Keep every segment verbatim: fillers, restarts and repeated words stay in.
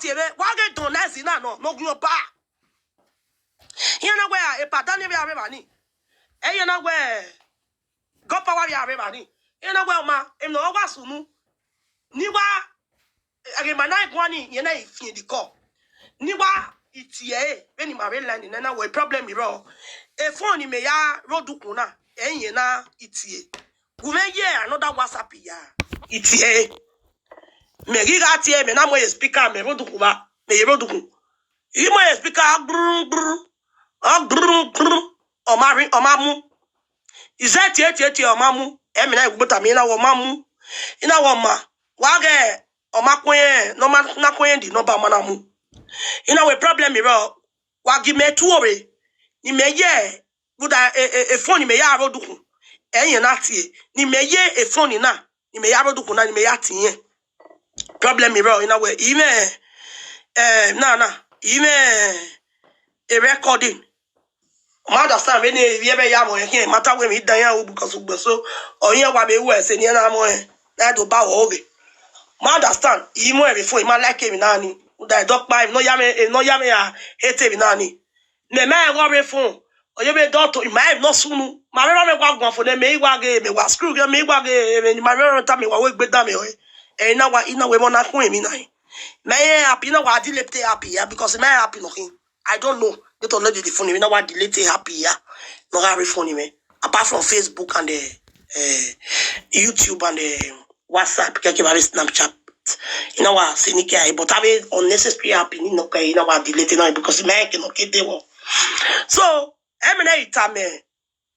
tiebe, wa ge don na zi na no, no gyo ba. Ina we a, e pa Daniel we a re ba ni. E ina we, God power we a re ba ni. Ina we ma, em no wa sunu. Ni wa, age ma na igwani, ye na ifi di ko. Ni wa, itie, be ni ma re line, na na we problem iro. E phone ni me ya, ro dukun na, e ye na itie. Gu me ye another WhatsApp ya. Itie. Me gi ga tie, me na mo ye speaker, me ro dukun ba, me ye ro dukun. I mo ye speaker, brr, brr. O brr, brr. O ma ri, o ma mu. I se tie, tie, tie, o ma mu. E me na igbo ta mi na wo ma mu. Ina wo ma. Wa ge, o ma kwenye, no ma, na kwenye di no ba ma na mu. Ina we problem iro. Wa gi me tu ore. Ni me ye. Buda e, e, e phone ni me ya ro dukun. E ye na tie. Ni me ye e phone ni na. Ni me ya ro dukun na, ni me ya tie. Problem iro, ina we. Ime, eh, na, na. Ime, e recording. Ma understand, when e, e be ya mo, e, matter when me dan ya, o, because, because, so, o, ye wa be we, se, ni na mo, e, na do ba wo, oge. Ma understand, i mo, e, before, i ma like me, na ni. Uda, e, dok pa, no ya me, e, no ya me, ya, hate me, na ni. Me, me, e, go, be phone. O, ye, be, do, to, i ma, e, no, sunu. Ma, me, me, wa, go, phone, me, i, wa, ge, me, wa, screw, ge, me, i, wa, ge, me, ma, me, ta, me, wa, we, gbe, da, me, o, e. E, na, wa, i, na, we, mo, na, kun, e, mi, na, e. Me, e, happy, na, wa, delete, happy, ya, because me, happy, no, him. I don't know. They don't know the phone. You know what? Delete happy, yeah. No have phone, man. Apart from Facebook and the uh, YouTube and the WhatsApp, keke ba Snapchat. You know what? Sinike, but have it unnecessary happy. You know, okay, you know what? Delete now because man cannot get there. So, emene itame.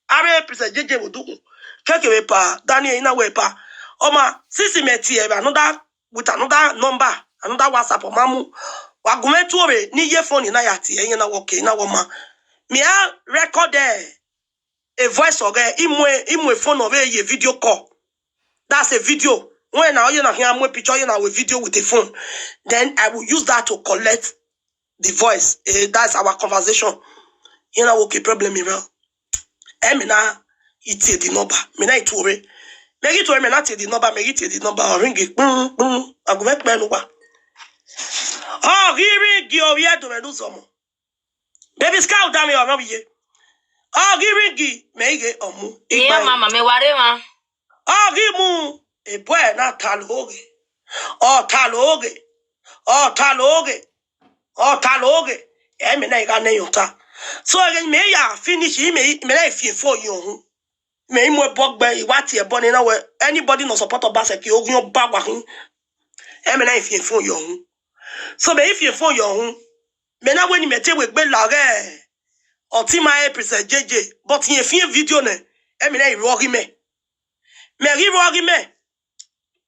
Are present J J Woduku. Keke we pa, Daniel, ina we pa. Oma, sisi me tie, another, with another number, another WhatsApp, omamu. Wa gume tu ore, ni ye phone na ya tie, ye na wo ke, na wo ma. Me a record there. A voice of a, imwe, imwe phone of a ye video call. That's a video. When I, you know, here, I'm a picture, you know, a video with a phone. Then I will use that to collect the voice. Eh, that's our conversation. You know, okay, problem, you know. E me na, i tie the number. Me na i tu ore. Me gi tu ore, me na tie the number, me gi tie the number, ring it. Boom, boom. I go make me no wa. Oh, he ring you, we do me do some. Baby scout, damn you, no be ye. Oh, he ring you, me ge omu. Iye, mama, me ware ma. Oh, he mu, e boy na taloge. Oh, taloge. Oh, taloge. Oh, taloge. E me na iga ne yota. So again, me ya finish, me, me na fie for you. Me mo bog be, what ye born in our, anybody no support of Basek, you, you, bagwahin. E me na fie for you. So me if you for you, me na when you me te we gbe lare. Or team my present J J, but in a few video ne, e me na rogi me. Me ri rogi me.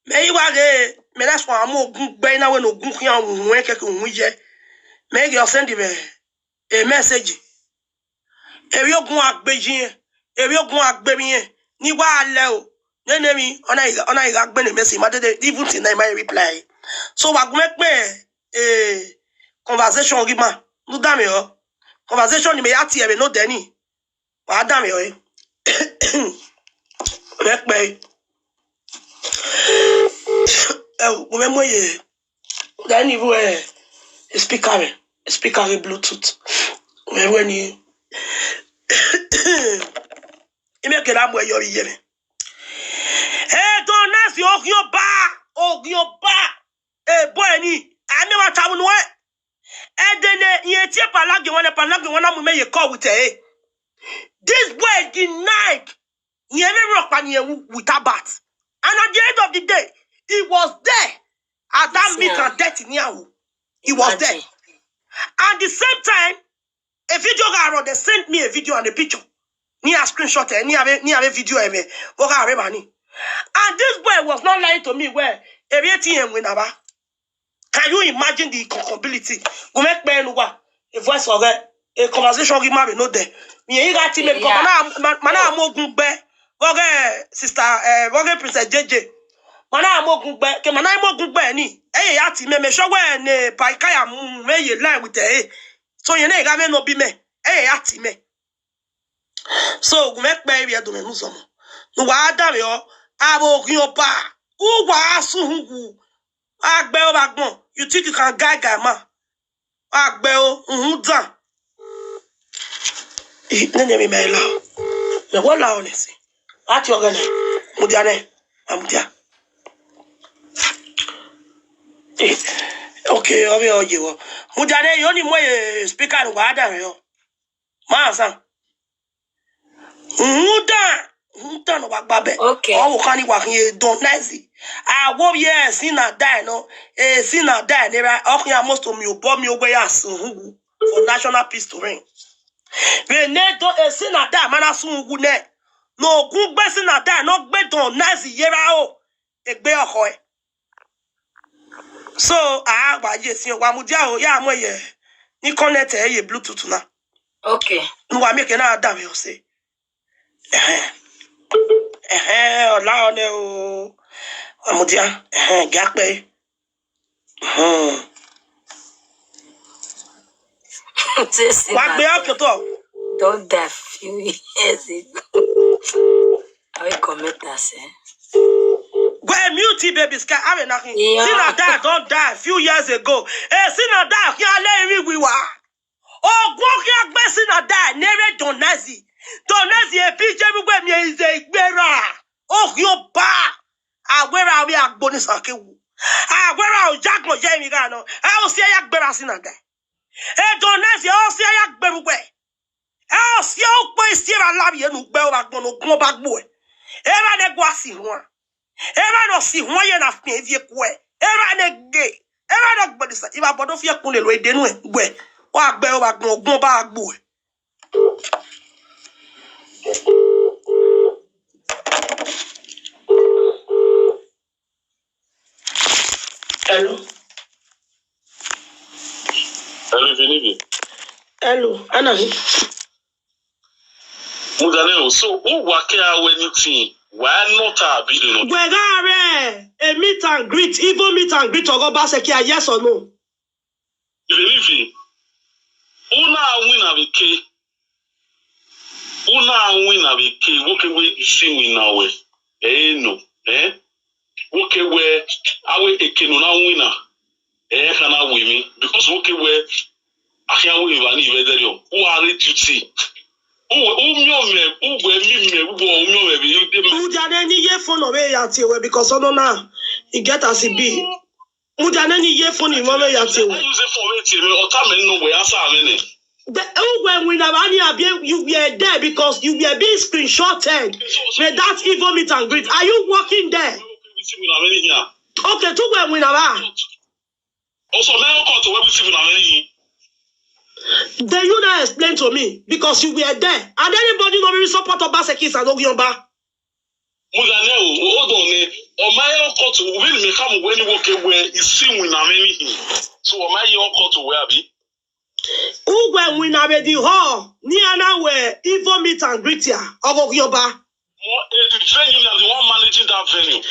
Me i wa ge, me na so amo gun gbe na we no gun kian wun we ke kun je. Me ge o send me a message. Ebi ogun agbe yin, ebi ogun agbe mi yin. Ni wa le o. Ne ne mi, ona iga, ona iga gbe ne message ma dede, even till now my reply. So wa gun pe eh conversation gi ma. Nu da mi o. Conversation ni me ya ti e be no de ni. Wa da mi o e. Re pe. E o, mo me mo ye. Then even eh speaker me, speaker me Bluetooth. Mo me ni. Ime ke la mo yo ye me. E don na si o yo ba, o yo ba. E boy ni, a me wa ta mu e. E de ne, ye tie palage wan, palage wan mu me ye call with e. This boy denied. Ye me rock pan ye with a bat. And at the end of the day, he was there. At that meet and death in Yahoo. He was there. And the same time, a video ga they sent me a video and a picture. Ni a screenshot e, ni a ni a video e me. Wo ga re mani. And this boy was not lying to me where a real T M win aba. Can you imagine the incompatibility? Go make me look a voice of a conversation with my no there. Me you got team because mana mana mo gun be. Wo ga sister eh wo ga princess J J. Mana mo gun be ke mana mo gun be ni. Eh ya ti me me show we ne pa kaya mu me ye line with eh. So you know you got me no be me. Eh ya ti me. So gu me pe bi edo me nu somo. Nu wa da me o. Abo kin o pa. U wa su hu gu. Agbe o bagbon. You think you can guy guy man? Agbe o, mhm dan. Nene mi mela. Me wala honest. Ati ogene. Mudiane. Amudia. Okay, obi oje wo. Mudiane yo ni mo ye speaker no wa da yo. Ma san. Muda, muda no wa gba be. Okay. O wo kan ni wa kin e don nice. A wo ye si na die no. E si na die ne ra o kin almost to mi o bo mi o gbe ya sun hu for national peace to reign. We ne do e si na die mana sun hu ne. No gun gbe si na die no gbe don nice ye ra o. Egbe oho e. So a wa ye si wa mudia o ya mo ye. Ni connect e ye bluetooth na. Okay. Nu wa mi ke na da mi o se. Ehe. Ehe, ola one o. Amudia. Ehe, gape. Hmm. This thing Wa gbe na o kyoto. Don die few years ago. I will comment that, eh? Go and mute it, baby. Sky, I mean, nothing. Yeah. Sinada don die a few years ago. Eh, Sinada, he ale iri wiwa. Ogun ki agbe Sinada nere Donazi. Donazi e pije mi gbe mi e ze igbera. O yo ba. Awera wi agbo ni sakewu. Awera o jagbo je mi ga no. A o si ya gbera Sinada. E Donazi o si ya gbe mi gbe. E o si o po isi ra labi enu gbe o ba gbon ogun o ba gbo e. E ra ne gwa si won. E ra no si won ye na fin vie ku e. E ra ne ge. E ra no gbo ni sa. Iba bodo fi e kun le lo e denu e gbe. Wa gbe o ba gbon ogun o ba gbo e. Hello. Hello, Vinivi. Hello. Ana. Mudaneo, so who wake out anything? Why not a bit? Gwegare, a meet and greet, even meet and greet Ogo Baseki, yes or no? Vinivi. Who now win a bike? Who now win a bike? Woke we isi win now we. Eh no. Eh? Woke we awe eke no na win na. Eh, kana win mi because woke we akia win ba ni ve dere o. Who are duty? Who who mi o me? Who we mi me? Who who mi o me? You dey Mujane ni ye phone owe ya ti we because ono na e get as e be. Mujane ni ye phone iwe owe ya ti we. Use phone we ti me. Ota me no we answer me ne. The who were win na bani abi you were there because you were being screenshotted with that evil meet and greet. Are you working there? Okay, two were win na. Also, me o ko to we si na me. Then you now explain to me because you were there and anybody no really support Obaseki is an Ogionba. Mudaneo, hold on eh. O ma yo ko to we me come when woke we isi win na me. So o ma yo ko to we abi. Who were win na the hall ni ana we evil meet and greet ya Ogogioba. Mo eh, the venue na the one managing that venue.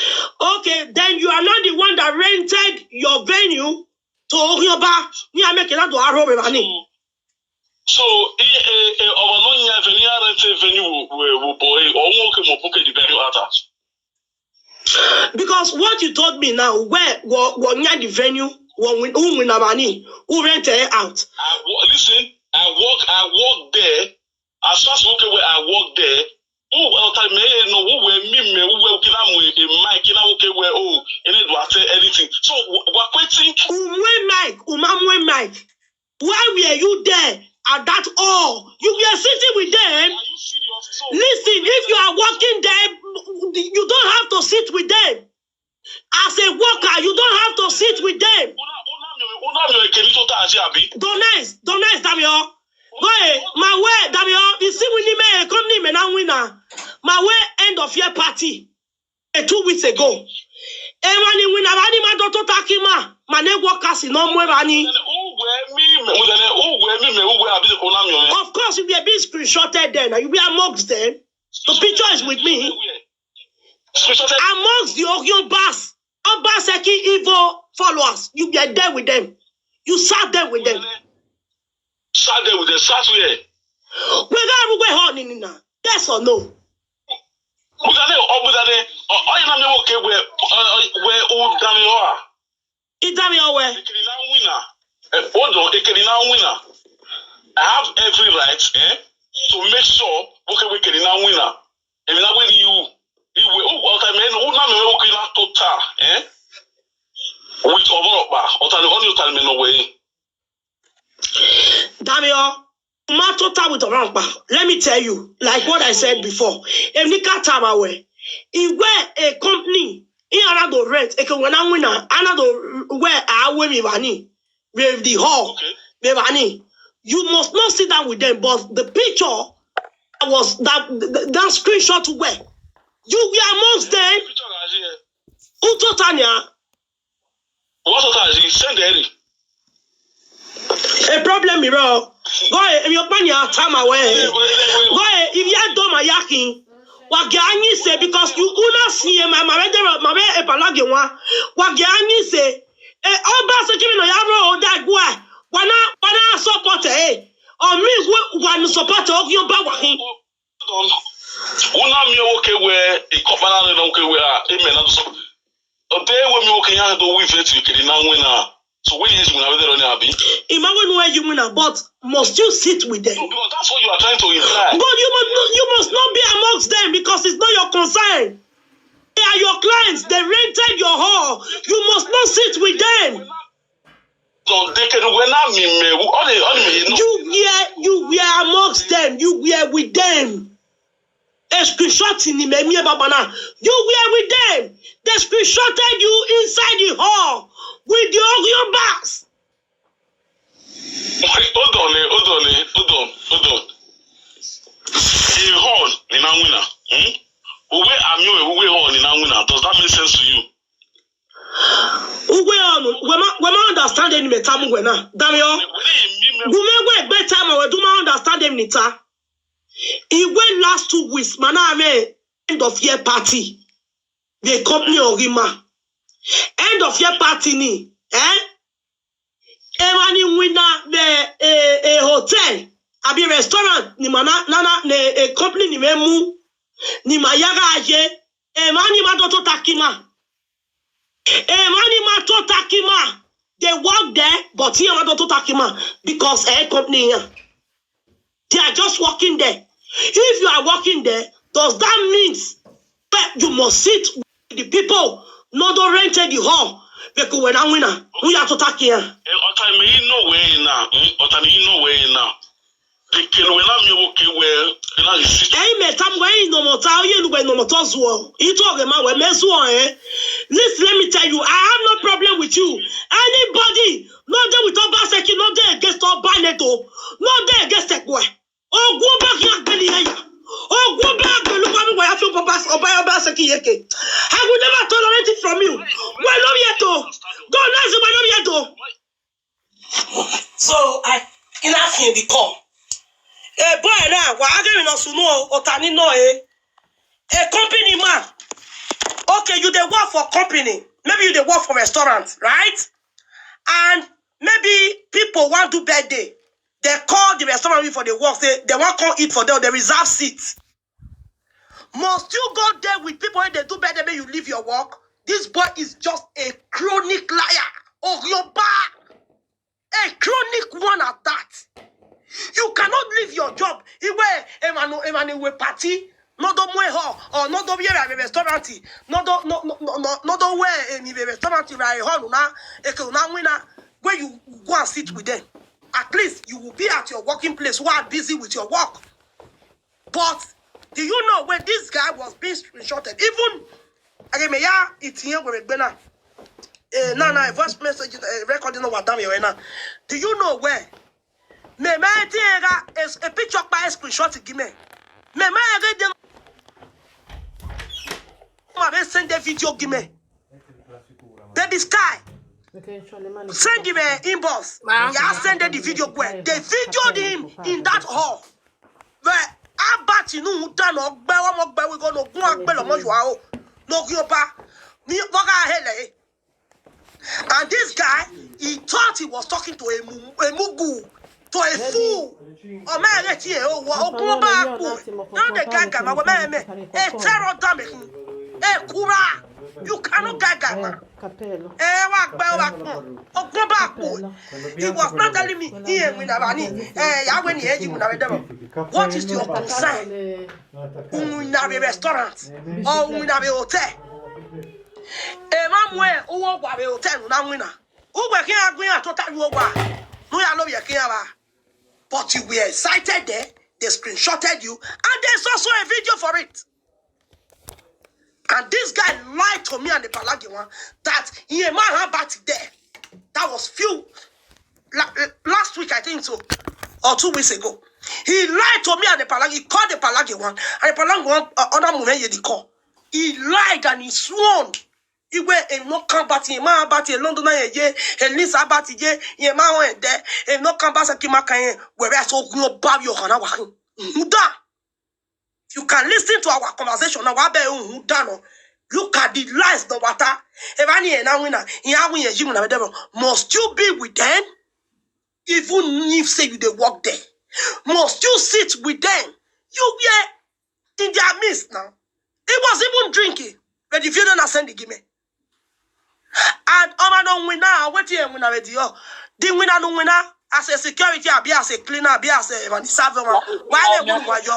Okay, then you are not the one that rented your venue to Ogioba. Ni ameke na do aro be bani. So e e e owo no nya venue a rent venue wo wo boy o won ke mo poke the venue ata. Because what you told me now, where wo wo nya the venue, wo win who win na bani, who rent it out. I wo- listen, I work I work there. As far as okay where I work there, who ota me no who we mi me who we kina mo e mic kina okay where oh any do ate anything. So wa kwetin Umwe Mike, Umamwe Mike. Why were you there at that all? You were sitting with them. Are you serious? So Listen, if you are working there, you don't have to sit with them. As a worker, you don't have to sit with them. una una mi una mi ke ni to ta ati abi. Don't nice, don't nice, Damio. Boy, my way, Damio, you see, we need me, come need me now, winner. My way, end of year party, eh, two weeks ago. And when you win, I need my daughter, Takima, my name workers in no more money. Who we mi me who we mi me who we abi the una mi. Of course, you will be screenshotted then. You will be amongst them. The picture is with me. Screenshot Amongst the Ogion Bas, Obaseki evil followers, you were there with them. You sat there with them. Sat there with the sat where. We got we on in now. Yes or no? Mudane o mudane o o ina me woke where where who done you are. Idami Owe. Ekele na winner. Eh, hold on, Ekele na winner. I have every right, eh, to make sure, okay, we Ekele na winner. If na win you, you will, who, okay, man, who na me, okay, na total, eh? With Omoropa, Otani, only Otani, me no way. Damio, ma total with Omoropa. Let me tell you, like what I said before, if Nika Tamawe, he wear a company, he another rent, if when I win, another where I win me money, with the hall, okay, with money. You must not sit down with them, but the picture was that, that, that screenshot where you were amongst them. Picture na here. Who told Tanya? What told Tanya? Send Eddie. A problem, bro. Go ahead, if your money are time away. Go ahead, if you don't my yakin. Wage anyi say because you una see my my my my epalage one. Wage anyi say, eh, Oba Sekimi no yaro o da gwa. Wana wana support eh. O mi gwa wana support o yo ba wa hin. Una mi oke we ikopara no oke we a eme na so. O te we mi oke ya do we vet you kiri na we na. So when you win, I will only abi. Ima when where you win, but must you sit with them? No, because that's what you are trying to imply. But you must not, you must not be amongst them because it's not your concern. They are your clients. They rented your hall. You must not sit with them. No, they can when I mean me. All the all the you know. You were you were amongst them. You were with them. A screenshot in the Meme Babana. You were with them. They screenshotted you inside the hall with the Orion bars. Hold on, eh, hold on, eh, hold on, hold on. A hall in Awina. Hmm? Uwe Amio, Uwe hall in Awina. Does that make sense to you? Uwe on, we ma we ma understand any metamu we na. Damio. Gume we be time we do ma understand any ta. He went last two weeks, man. I mean, end of year party. The company Orima. End of year party ni. Eh? Emani winner the a, a hotel. Abi restaurant ni mana nana ne a company ni memu. Ni mayaga aye. Emani ma doto takima. Emani ma to takima. They work there, but here ma doto takima because a company here. They are just working there. If you are working there, does that mean that you must sit with the people? No, don't rent the hall. Because when I win, we are to take here. Otami, you know where now? Otami, you know where now? They can when I'm okay where and I sit. Hey, me tam where in no more town, you know where no more town. It all the man where me so eh. Listen, let me tell you, I have no problem with you. Anybody, no day with Obaseki, no day against Obaneto, no day against Ekwe. Ogun ba ki agbeli ya. Ogun ba agbelu ba mi wa ya fi Oba Oba Obaseki yeke. I will never tolerate it from you. Why love yet to? Don't ask why love yet to. So I enough in the call. A boy now, wa age mi no suno otani no eh. A company man. Okay, you dey work for company. Maybe you dey work for restaurant, right? And maybe people want do birthday. They call the restaurant for the work. Say they want come eat for them. They reserve seats. Must you go there with people when they do birthday? May you leave your work. This boy is just a chronic liar. Oh, your bar. A chronic one at that. You cannot leave your job. Iwe emanu emanu we party. No do mwe ho or no do yere a restaurant. No do no no no no no do we emi restaurant ra ho na. Eke na wina where you go and sit with them. At least you will be at your working place while busy with your work. But do you know when this guy was being screenshotted? Even Agemeya, it's here with Bena. Eh, no, no, voice message uh, recording over Dami right now. Do you know where? Me, me, a picture by screenshot give me. Me, me, I get them. Ma, they send the video give me. Baby Sky. Send him an inbox. Yeah, send the video. Where they videoed him in that hall. Where Albert, you know, done or Bewa Mogbewi go no go and Belomo Yuao. No Gioba. Ni Boga Hele. And this guy, he thought he was talking to a, mu- a Mugu, to a fool. Or man, let you, oh, Ogunba. Now the guy, Gama, a terror damage. A Kura. You cannot gaga. Eh, wa gbe wa pon. Ogun ba ku. He was not telling me. He ain't win about me. Eh, ya when he ain't win about them. What is your concern? Win a restaurant or win a hotel. E ma mu e uwo gwa be hotel na win na. Ugwe ki agwe ya total uwo gwa. No ya no be ki ya ba. But you were excited there. They screenshotted you, and there's also a video for it. And this guy lied to me and the Palagi one that he a man had bat there. That was few la- last week, I think so, or two weeks ago. He lied to me and the Palagi. He called the Palagi one, and the Palagi one uh, other moment he call. He lied and he sworn. He went and no come back in my bat in London. Ye, and Lisa bat ye, ye, my own there, and no come back. Kimaka, where I saw no Babio Hanawa. Muda. You can listen to our conversation now. Wa be un dano. Look at the lies the water. Evani and Awina, Yawin and Jim and Devil. Must you be with them? Even if say you dey work there, must you sit with them? You were in their midst now. He was even drinking. But if you don't send the gimme. And Oma no win now, what you win already? Oh, the winner no winner as a security, be as a cleaner, be as a man, serve one. Why they win why you?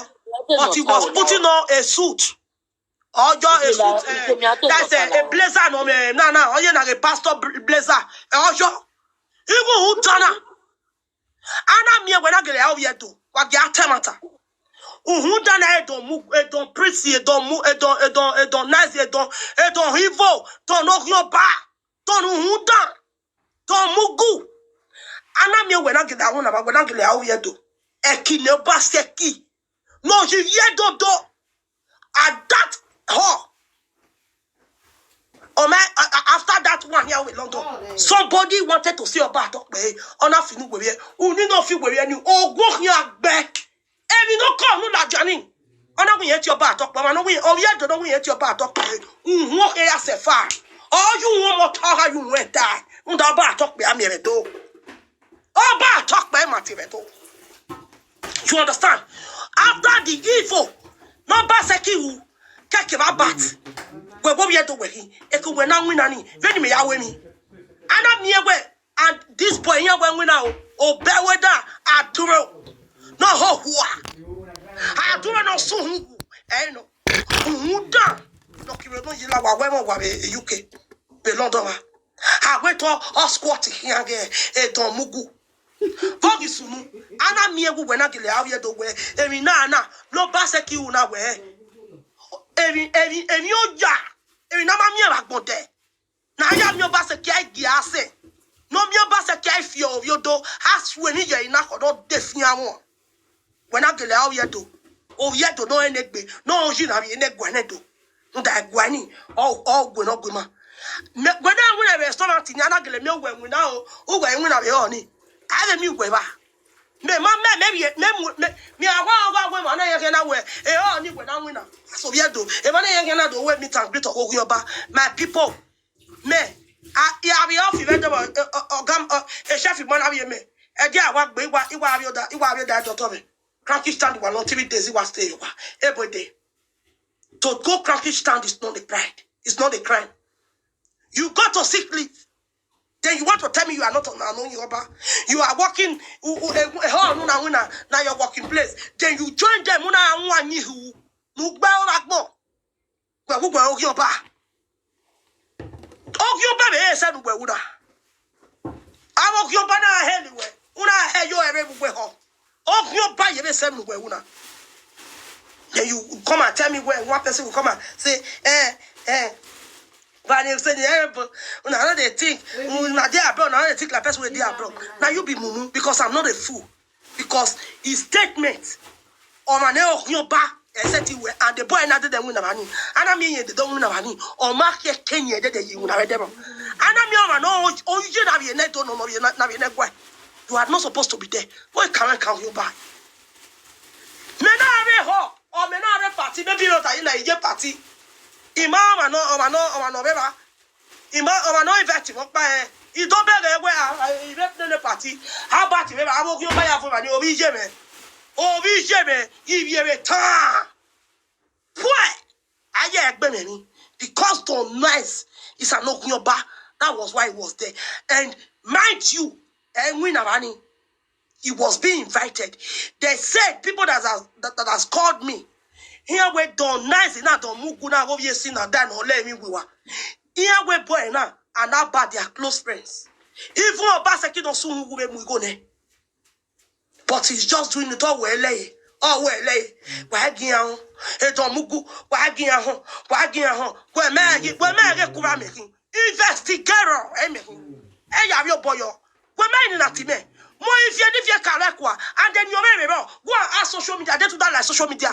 But he was putting on a suit. Or just a suit. Eh, that's a, a blazer, no man. No, no. Oh, you're not a pastor bl- blazer. Eh, oh, sure. Even who done? Ana mie wena gele au yeto. Wa gia temata. Uhun dana edon mu edon pretty edon mu edon edon edon nice edon edon hivo ton no hio ba ton uhun dan ton mugu. Ana mie wena gele au na ba wena gele au yeto. Eki ne ba seki. No ji yedo do. At that ho. Oh man, a- a- after that one here with London, somebody wanted to see Oba Atokpe. Ona finu were. Uni no fi were ni. Ogo here back. Emi no come no la jani. Ona we yet your Oba Atokpe. Ma no we. Oh yeah, don't we yet your Oba Atokpe. Unwo here se far. Oh you want more talk how you went die. Unda Oba Atokpe amere do. Oba Atokpe matireto. You understand? After the evil, no ba seki wu keke ba bat. We go we do we hi. Eke we na win ani. Veni me ya we mi. Ana mi ewe. And this boy here we win now. Obe we da aduro. No ho hua. Aduro no su hu. Eh no. Hu da. No kire no yila wa we mo wa be U K. Be London wa. Awe to o squat here ge e don mugu. Vogi sunu. Ana mi egu we na gele awie do we. Emi na na. No ba se ki una we. Emi emi emi oja. Emi na ma mi e ba gbonte. Na ya mi o ba se ki ai gi ase. No mi o ba se ki ai fi o yo do. Aswe ni ye ina ko do de fi awon. Wena gele awie do. O ye do no enegbe. No oji na mi enegwe ne do. Nda egwe ni. O o gwe no gwe ma. Me gwe na wina restaurant ni ana gele mi o we wina o. O we wina be o ni. Ave mi gwe ba. Me ma me me me me me mi awa awa we ma na ye ke na we. E o ni gwe na wina. So ye do. E ma na ye ke na do we meet and greet o yo ba. My people. Me. A ya bi ofi ve do o gam e chef mo na bi me. E di awa gbe iwa iwa abi oda iwa abi oda do to me. Cranky stand wa long three days wa stay wa. Every day. To go cranky stand is not a pride. It's not a crime. You go to sick leave. Then you want to tell me you are not an anointing Oba. You are working. U- u- eh, eh, oh, no, no, no, now your working place. Then you join them. Una anwa ni hu. Mugbe ora gbo. Gbe gbo ogi Oba. Ogi Oba be e se nu gbe una. Awo ogi Oba na he ni we. Una he yo ere gbo ho. Ogi Oba ye be se nu gbe una. Then you come and tell me where one person will come and say, eh, eh. But they say, eh, but una no dey think. Una dey abroad, una no dey think like person wey dey abroad. Now you be mumu because I'm not a fool. Because his statement, ọmọ náà ọkùnrin ọba ẹsẹ ti wẹ and the boy náà dẹdẹ win nàbà ni. Ana mi yẹn dẹdẹ win nàbà ni. Ọmọ akẹkẹ yẹn dẹdẹ yìí win nàbà dẹbọ. Ana mi ọmọ náà oyún nàbà yẹn náà tó nọ nàbà yẹn náà gbọ́ ẹ̀. You are not supposed to be there. Wọ́n kàwé kàwé yóò bá. Mẹ náà rẹ họ, ọmọ náà rẹ pàtí, bébí rẹ tàyí náà ìjẹ pàtí. Ìmọ̀ ọmọ náà, ọmọ náà, ọmọ náà bẹ́ẹ̀ bá. Ìmọ̀ ọmọ náà ìfẹ́ tì wọ́n pa ẹ̀. Ìdó bẹ̀rẹ̀ ẹgbẹ́ ìfẹ́ nínú pàtí. Albert bẹ́ẹ̀ bá, àwọn òkè ọmọ yà fún wa ní orí ìjẹ mẹ́. Orí ìjẹ mẹ́, ìbí ẹ̀rẹ̀ tán. Púẹ̀! Ayé ẹgbẹ́ mi ni. Because Don Nice is an Okunyoba, that was why he was there. And mind you, Edwin Arani, he was being invited. They said people that has, that, that has called me. Here we Don Nice, now Don Mugu, now go see now that no let me we were. Here we boy now, and now bad their close friends. Even Obaseki don't soon who we go ne. But he's just doing it all well, eh? All well, eh? Why again? Hey, Don Mugu, why again? Why again? Where may I get, where may I get Kura making? Investigator, eh? Making. Hey, you have your boy. Where may I not me? More if you, if you correct one, and then you may go and ask social media, they do that like social media.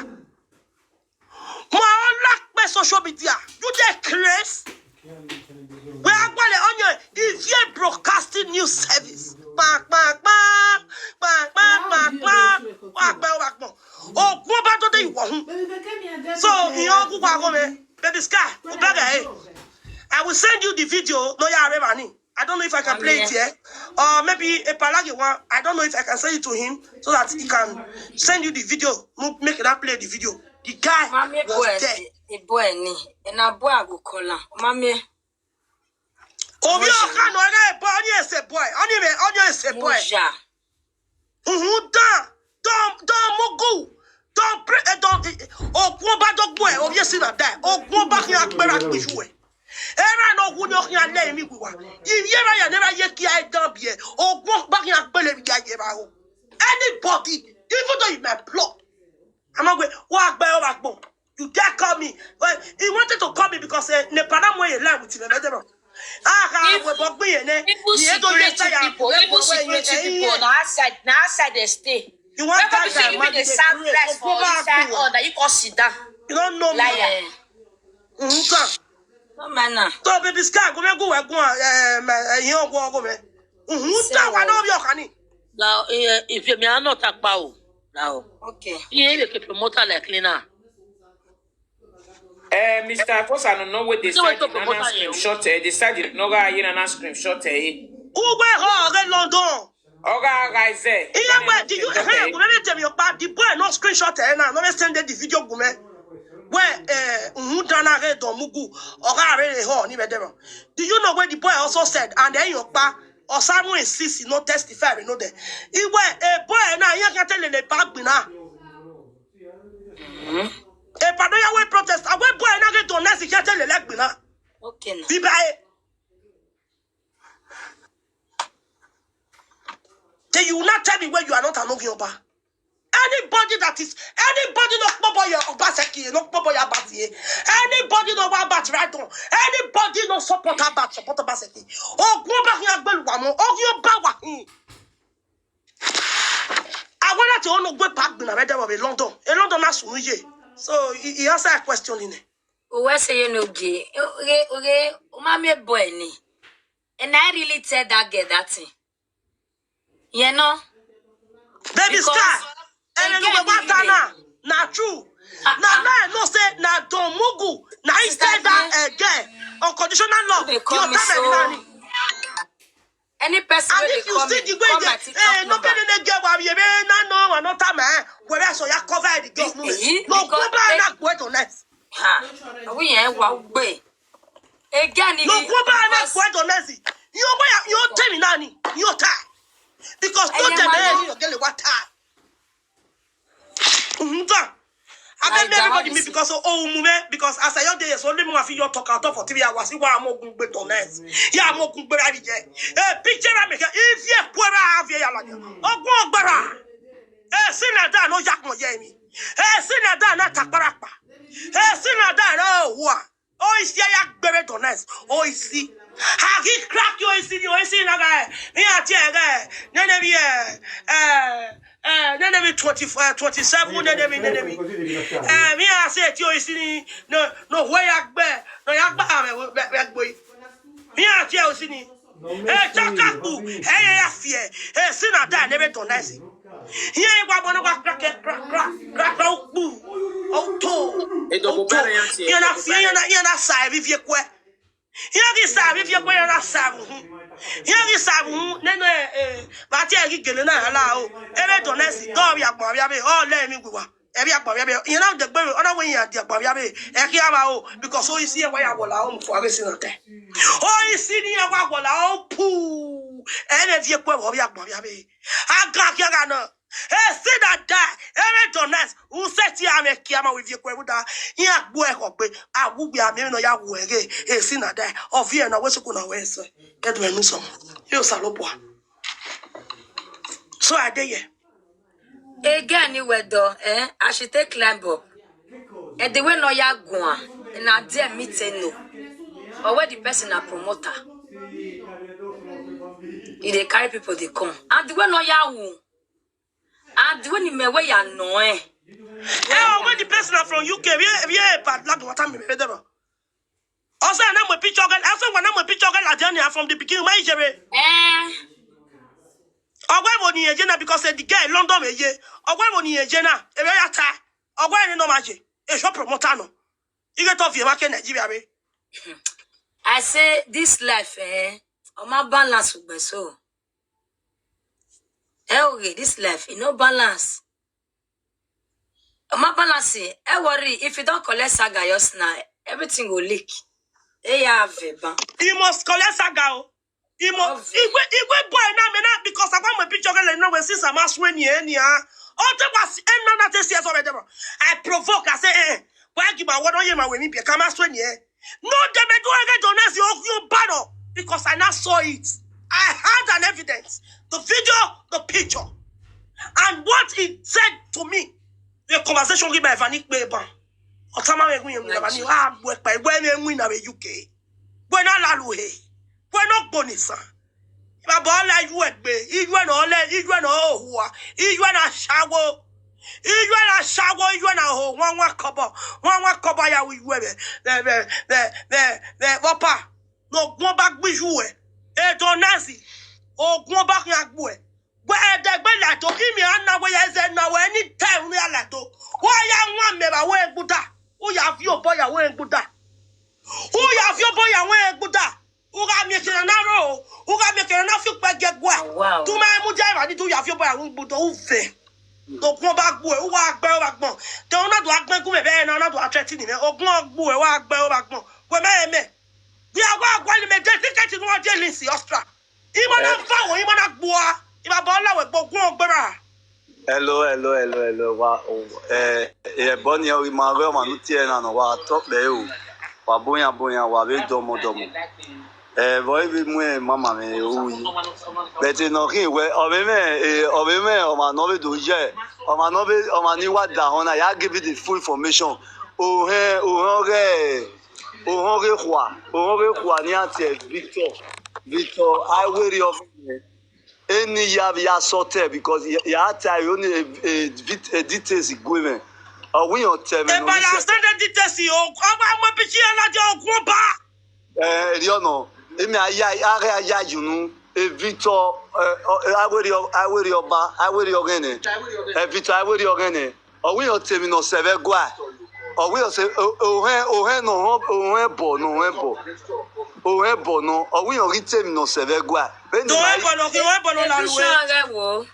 More on lack by social media. You dey craze? We are going on your if you broadcasting news service. Bang, bang, bang, bang, bang, bang, bang. Wah, bang, bang, bang. Oh, go back to the one. So, you all go back home, eh? Baby Sky, go back, eh? I will send you the video. No, yeah, I remember. I don't know if I can play it here. Or maybe a Palagi one. I don't know if I can send it to him so that he can send you the video. Mo- Make that play the video. The guy Mami was boy, there. The boy ni. And a boy I go call her. Mami, Obi Okano, a boy, only is a boy. Only me, only is a boy. Muja. Uhun dan, dan, dan mugu, dan pre, eh, dan, eh, ogun ọba dọgbọ ẹ, obi esi na da, ogun ọba kí agbára gbèsù ẹ. Ẹ̀rọ náà wú ní ọkùnrin alẹ́ mi wíwá. Ìyẹ́ra yà ní ẹ̀rọ yẹ kí ẹ dán bí ẹ. Ogun ọba kí agbélé mi yà yẹ ra o. Anybody, even though you my blood. I'm not going, what agbẹ́ ọba gbọ́? You dare call me. Well, he wanted to call me because uh, Nepal mo ye lie with him. Ah, ah, we bog me ne. Even security people, even security people, na outside, na outside they stay. You want Never be that say guy, you man, be the dey sound craze. price for Ogun ọba inside gbọ́. All that you can sit down. You don't know me. Liar. Mm-hmm. No man na. So baby Sky, go me go we go eh me eh yin ogun ogun me. Mm-hmm. That one no be okani. Now, eh, if you may not talk about now, Okay. you ain't a promoter like Lena. Eh, Mister Kosa no no wey dey Ṣé wọ́n side tó the nana promoter yẹn o? Screenshot eh, dey side the noga yìí nana Screenshot eh. Ugbe ho re London. Oga Raize. Iye we, do you, hey, go me tell me your pa the boy no screenshot eh na, no me send the video go me. We eh mm dana re don mugu. Oga re ho ni be dem. Do you know what the boy also said? And then your pa Osamu insist he no testify, we know that. Iwe a boy na yin kan tell le pa gbin na. E pa do ya we protest. A we boy na get don nesi kan tell le gbin na. Okay na. Biba e. Then you will not tell me when you are not an Ogioba. Anybody that is anybody no kpobo your Obaseki, no kpobo your Abati. Anybody no want Abati right on. Anybody no support Abati, support Obaseki. Ogun ba hin agbelu wa mo. Ogioba wa hin. I want to know go back bin a London. A London na sunu ye. So he, he answer a question in it. Uwe say you no gay. Oge, oge, umami boy ni. And I really tell that girl that thing. You know? Baby Because Sky, and again, you know what you na na true. Na na I know say na Don Mugu. Na he Sister, tell that yeah. uh, girl unconditional love. They call You me tell so. me nani. Any person And wey if dey you call see me, the way call they, my eh, TikTok no number. be the girl wa ye be na no wa no time eh. Where so ya cover the girl. Eh, No because go back they- na go to next. Ha. We ain't wa gbe. Again, No go back na go to next. You go ya you tell me nani. You tie. Because no Eye tell ma me lo. you get what tie. Mm-hmm. I Like mean everybody that, me because oh mume because as I your day so only more feel your talk out for three hours. You want more good to next. Yeah, more good be right here. Eh, picture me if you put have you like. Oh go gbara. Eh, see na that no yak mo ye mi. Eh, see na that na takparapa. Eh, see na that no wa. Oh, is ya yak bere to next. Oh, is see. Hagi crack you is see you is see na guy. Me a tie guy. Nene bi eh eh eh nene bi twenty uh, twenty-seven nene bi nene bi. Eh, me a say you is see no no way yak be. No yak ba me be boy. Me a tie is see. Eh, chakaku. Eh, ya fie. Eh, see na that never to next. Here you go, one of crack, crack, crack, crack, crack, oh, boo. Oh, to. E double Oh, to. barrel yan tie, You're not double fear, you're not, you're not sorry if you quit. You're not sorry if you quit, you're not sorry. You're not sorry. No, no, eh, but yeah, you get it now. Hello. Every donation, go, we are, we are, all let me go. Ebi agba bia be. You know the gbe ona we ya di agba bia be. E ki aba o because o isi e wa ya wola o mu fo age si na te. O isi ni e wa wola o pu. E ne vie kwe wo bia agba bia be. Aga ki aga na. E si na da. E me donas. U se ti ame ki ama we vie kwe buda. Ya gbo e ko pe. Awu gbe ame no ya wo ege. E si na da. O vie na we suku na we so. Get me so. Yo salopo. So I dey here. Again, you were though, eh? I should take climb up. And the way no ya go on, and I dare meet no. Or where the person a promoter. He dey carry people they come. And the way no ya who. And the way ni me way ya no eh. Eh, when the person are from U K, we we a bad luck what time me there. Also, na mo picture girl. Also, when na mo picture girl, Adriana from the beginning, my jere. Eh. Ogwe mo ni eje na because the girl London me ye. Ogwe mo ni eje na. Ebe ya ta. Ogwe ni no maje. E show promoter no. You get off your market Nigeria me. I say this life, eh? On my balance with my soul. Eh, okay, this life, you know balance. On my balance, eh, worry if you don't collect saga your sna, everything will leak. Eh, yeah, Veban. You must collect saga o. You must. Igwe igwe boy na me na because I want my picture girl no we since I'm asked when you any ah. Oh, take was and none that is yes already. I provoke. I say eh. Why give my word on you my way me be come ask when you. No, they may do again to us you you bad because I now saw it. I had an evidence, the video, the picture, and what he said to me. The conversation with my Vanik Beban. Otama me gwi na ni ah we pa we me gwi na we U K. We na lalu he. We no gbonisa. Iba bo la yu egbe, iju na ole, iju na ohua, iju na shawo. Iju na shawo, iju na ho, wan wan kobo. Wan wan kobo ya wi we be. Be be be be be bopa. No gun ba gbiju e. E to nazi. O gun ba kan agbo e. Gbe ẹ̀ẹ́dẹ́gbẹ́ làtó kí mi á náwó yẹn ṣe náwó ẹni tẹ́ ń rí àlàtó. Ó yá wọn mẹ́ra wọ́n ń gbúdà. Ó yá fi òbọ̀ ìyàwó ń gbúdà. Ó yá fi òbọ̀ ìyàwó ń gbúdà. Ó rà mí kìnnà náà rò ó. Ó rà mí kìnnà náà fi pẹ́ gẹ gbọ́ ẹ̀. Tó máa ń mú jẹ́ ìrànlí tó yá fi òbọ̀ ìyàwó ń gbúdà. Ó fẹ́. Ògùn ọba gbọ́ ẹ̀. Ó wá gbẹ́ ó wá gbọ́n. Tẹ̀wọ́n náà tó wá gbẹ́ gúnmẹ̀ bẹ́ẹ̀ náà náà tó wá tẹ́tí nìyẹn. Ògùn ọgbọ́ ẹ̀ wá gbẹ́ ó wá gbọ́n. Wẹ́mẹ́ẹ̀mẹ́. Bí àwa àgbọ̀ ni mẹ́tẹ́ tíkẹ́ẹ̀tì ni wọ́n dé lì sí Austria. Imana fawo imana gbua. Iba bola we gbogun ogbera. Hello, hello, hello, hello. Wa o eh eh boni o ma re ma nu tie na no wa to pe o. Wa boyan boyan wa be domo domo. Eh boy bi mu e mama me o yi. But no ki we o be me eh o be me o ma no be do je. O ma no be o ma ni wa da hona ya give you the full information. O he o he re. Ohore kwa, ohore kwa ni ati Victor. Victor, I wear your any ya ya sote because ya ta yo ni a details igwe. Awi on tell me. E bala stand details o. Ama mo bi ki ala je ogun ba. Eh, ri ona. Emi aya are aya yunu. E Victor, eh, I wear your I wear your ba, I wear your gene. E Victor, I wear your gene. Ọwụghị otemi nọ seve gwa. Ọwụghị ose ohe ohe no ohe bo no ohe bo. Ohe bo no ọwụghị ogị temi nọ seve gwa. Beni Do mai ebo no ki ebo no la Ebi luwe. Sure wo.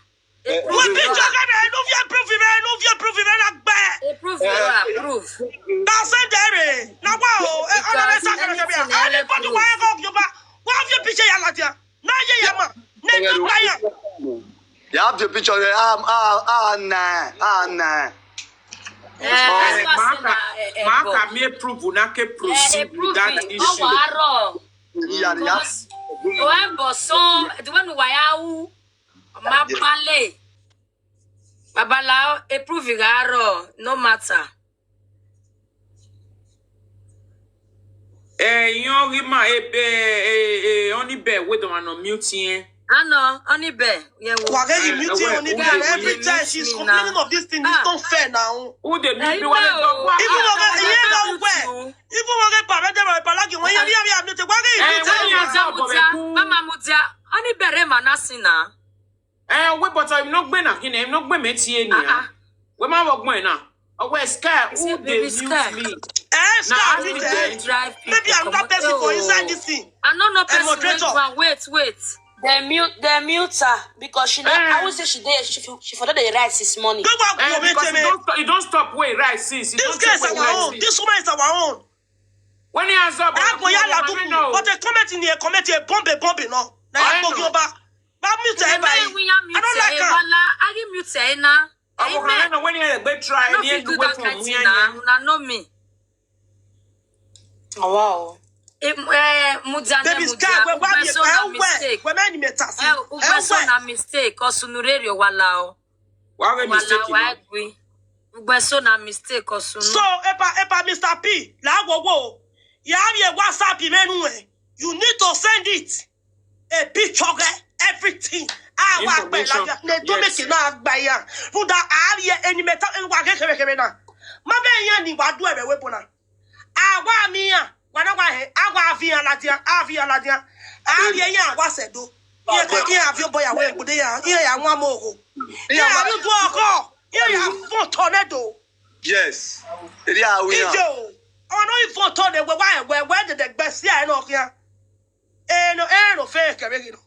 Wo bi choga na no fi approve me no fi approve me na gbe. Approve you approve. Na se dere. Na wa o. E ona na sa ka na bi. Ani bodu wa go yo ba. Wa fi picture ya la dia. Na ye ya ma. Ne ka pa ya. You have the picture there. Ah, ah, ah, nah, ah, nah. Eh, Maka mi approve na ke proceed with that issue. Ọwọ́ àárọ̀. Yeah, yeah. Wọ́n bọ̀ sán, tí wọ́n nu wáyà wú. Má balẹ̀. Babaláwo approve àárọ̀, no matter. Eh, yon rima ebe eh eh oni be we don ano mute yen. Ano, oni be, yen wo. Wage you mute on it every time she's complaining of this thing. It's not fair now. Who dey mute be wale don kwa. Even wage you know where. Even wage para de para lagi won ya ya ya mute wage you mute. Why you answer for me? Mama mudia, oni bere manasina. Eh, we but I no gbe na kini, no gbe me tie ni. Ah. We ma wo gbe na. Oh, we Sky, who dey mute me? Eh, Sky, mute. Maybe another person for inside this thing. I no know person wey go am. Wait, wait. They mute, they mute her because she know. I would say she did. She, she for the right this morning. Don't go Eh, comment because you me. Don't stop. You don't stop. Wait, right since you This don't girl is stop. Wait, our right own. Since. This woman is our own. When he has up, I go yala I duku. know. But they comment in here, comment here, bombe, bombe, no. Now I I go know. Yoba. But mute Ebe everybody. wi ya I don't like mute her. wala. Agi mute na. I go Amen. When he had a big try, No and he fit had do to that wait kind for thing me. na. Una know me. Wow. Em, eh, Mudia ne Baby Mudia. Sky, where where Ugbe so na where mistake. Where many meters? Eh, ugbe so na mistake. Osunu rere wala o. Why we Wala mistake? wa egbe. Ugbe so na mistake. Osunu. So epa epa Mister P, la wo wo. Ya have a WhatsApp menu eh. You need to send it. A picture eh, everything. Awa gbe Information. la ne do Yes. Make na agba ya. Fun da a have any meter en wa ke kere kere na. Ma be yan ni wa do ebe we bona. Awa mi ya. Wa na wa he. Awa afi ya la dia. Afi ya la dia. A have ya wa se do. Ye ko ki afi o boya we gude ya. Ye ya wa mo ko. Ye ya mi do ko. Ye ya fun tornado. Yes. Eri awi Ije ya. O. Ọ̀nà ìfọ̀tọ̀ lè wẹ̀ wá ẹ̀wẹ̀ ẹ̀wẹ̀ dẹ̀dẹ̀ gbẹ sí àìnà ọ̀kíá. Ẹnu ẹnu fẹ́ kẹ̀rẹ́ yìí nù.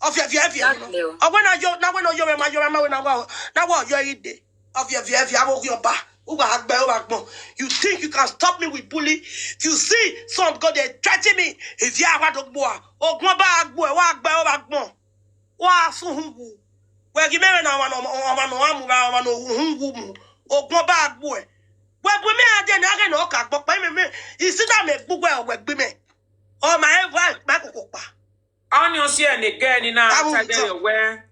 Ọ̀fẹ́ fẹ́ fẹ́ nù. Exactly. Ọ̀wẹ́ náà yọ náà wẹ́ náà yọ wẹ́ máa yọ wẹ́ máa wẹ́ náà wọ́ náà wọ́ yọ yìí dé. Ọ̀fẹ́ fẹ́ fẹ́ àwọn òkè ọba. Wúwa àgbẹ̀ ó wà gbọ̀n. You think you can stop me with bully? If you see some go dey threaten me. Ìfẹ́ àwa tó gbọ́ à. Ògùn ọba àgbò ẹ̀ wá àgbẹ̀ ó wà gbọ̀n. Wá sùn hùn wù. Wẹ̀ kí mẹ́rin náà wà nà ọmọ nà wà mú ra ọmọ nà òhun hùn wù mù. Ògùn ọba àgbò ẹ̀. Wẹ̀ bu mi àdé ní àgẹ̀ náà kà gbọ́ pé mi mi. Ìsídà mi gbogbo ẹ̀ wẹ̀ gbé mi. Ọmọ ẹ̀ wá ìpẹ́ kòkò pa. Only you see any girl in a I will tell you where.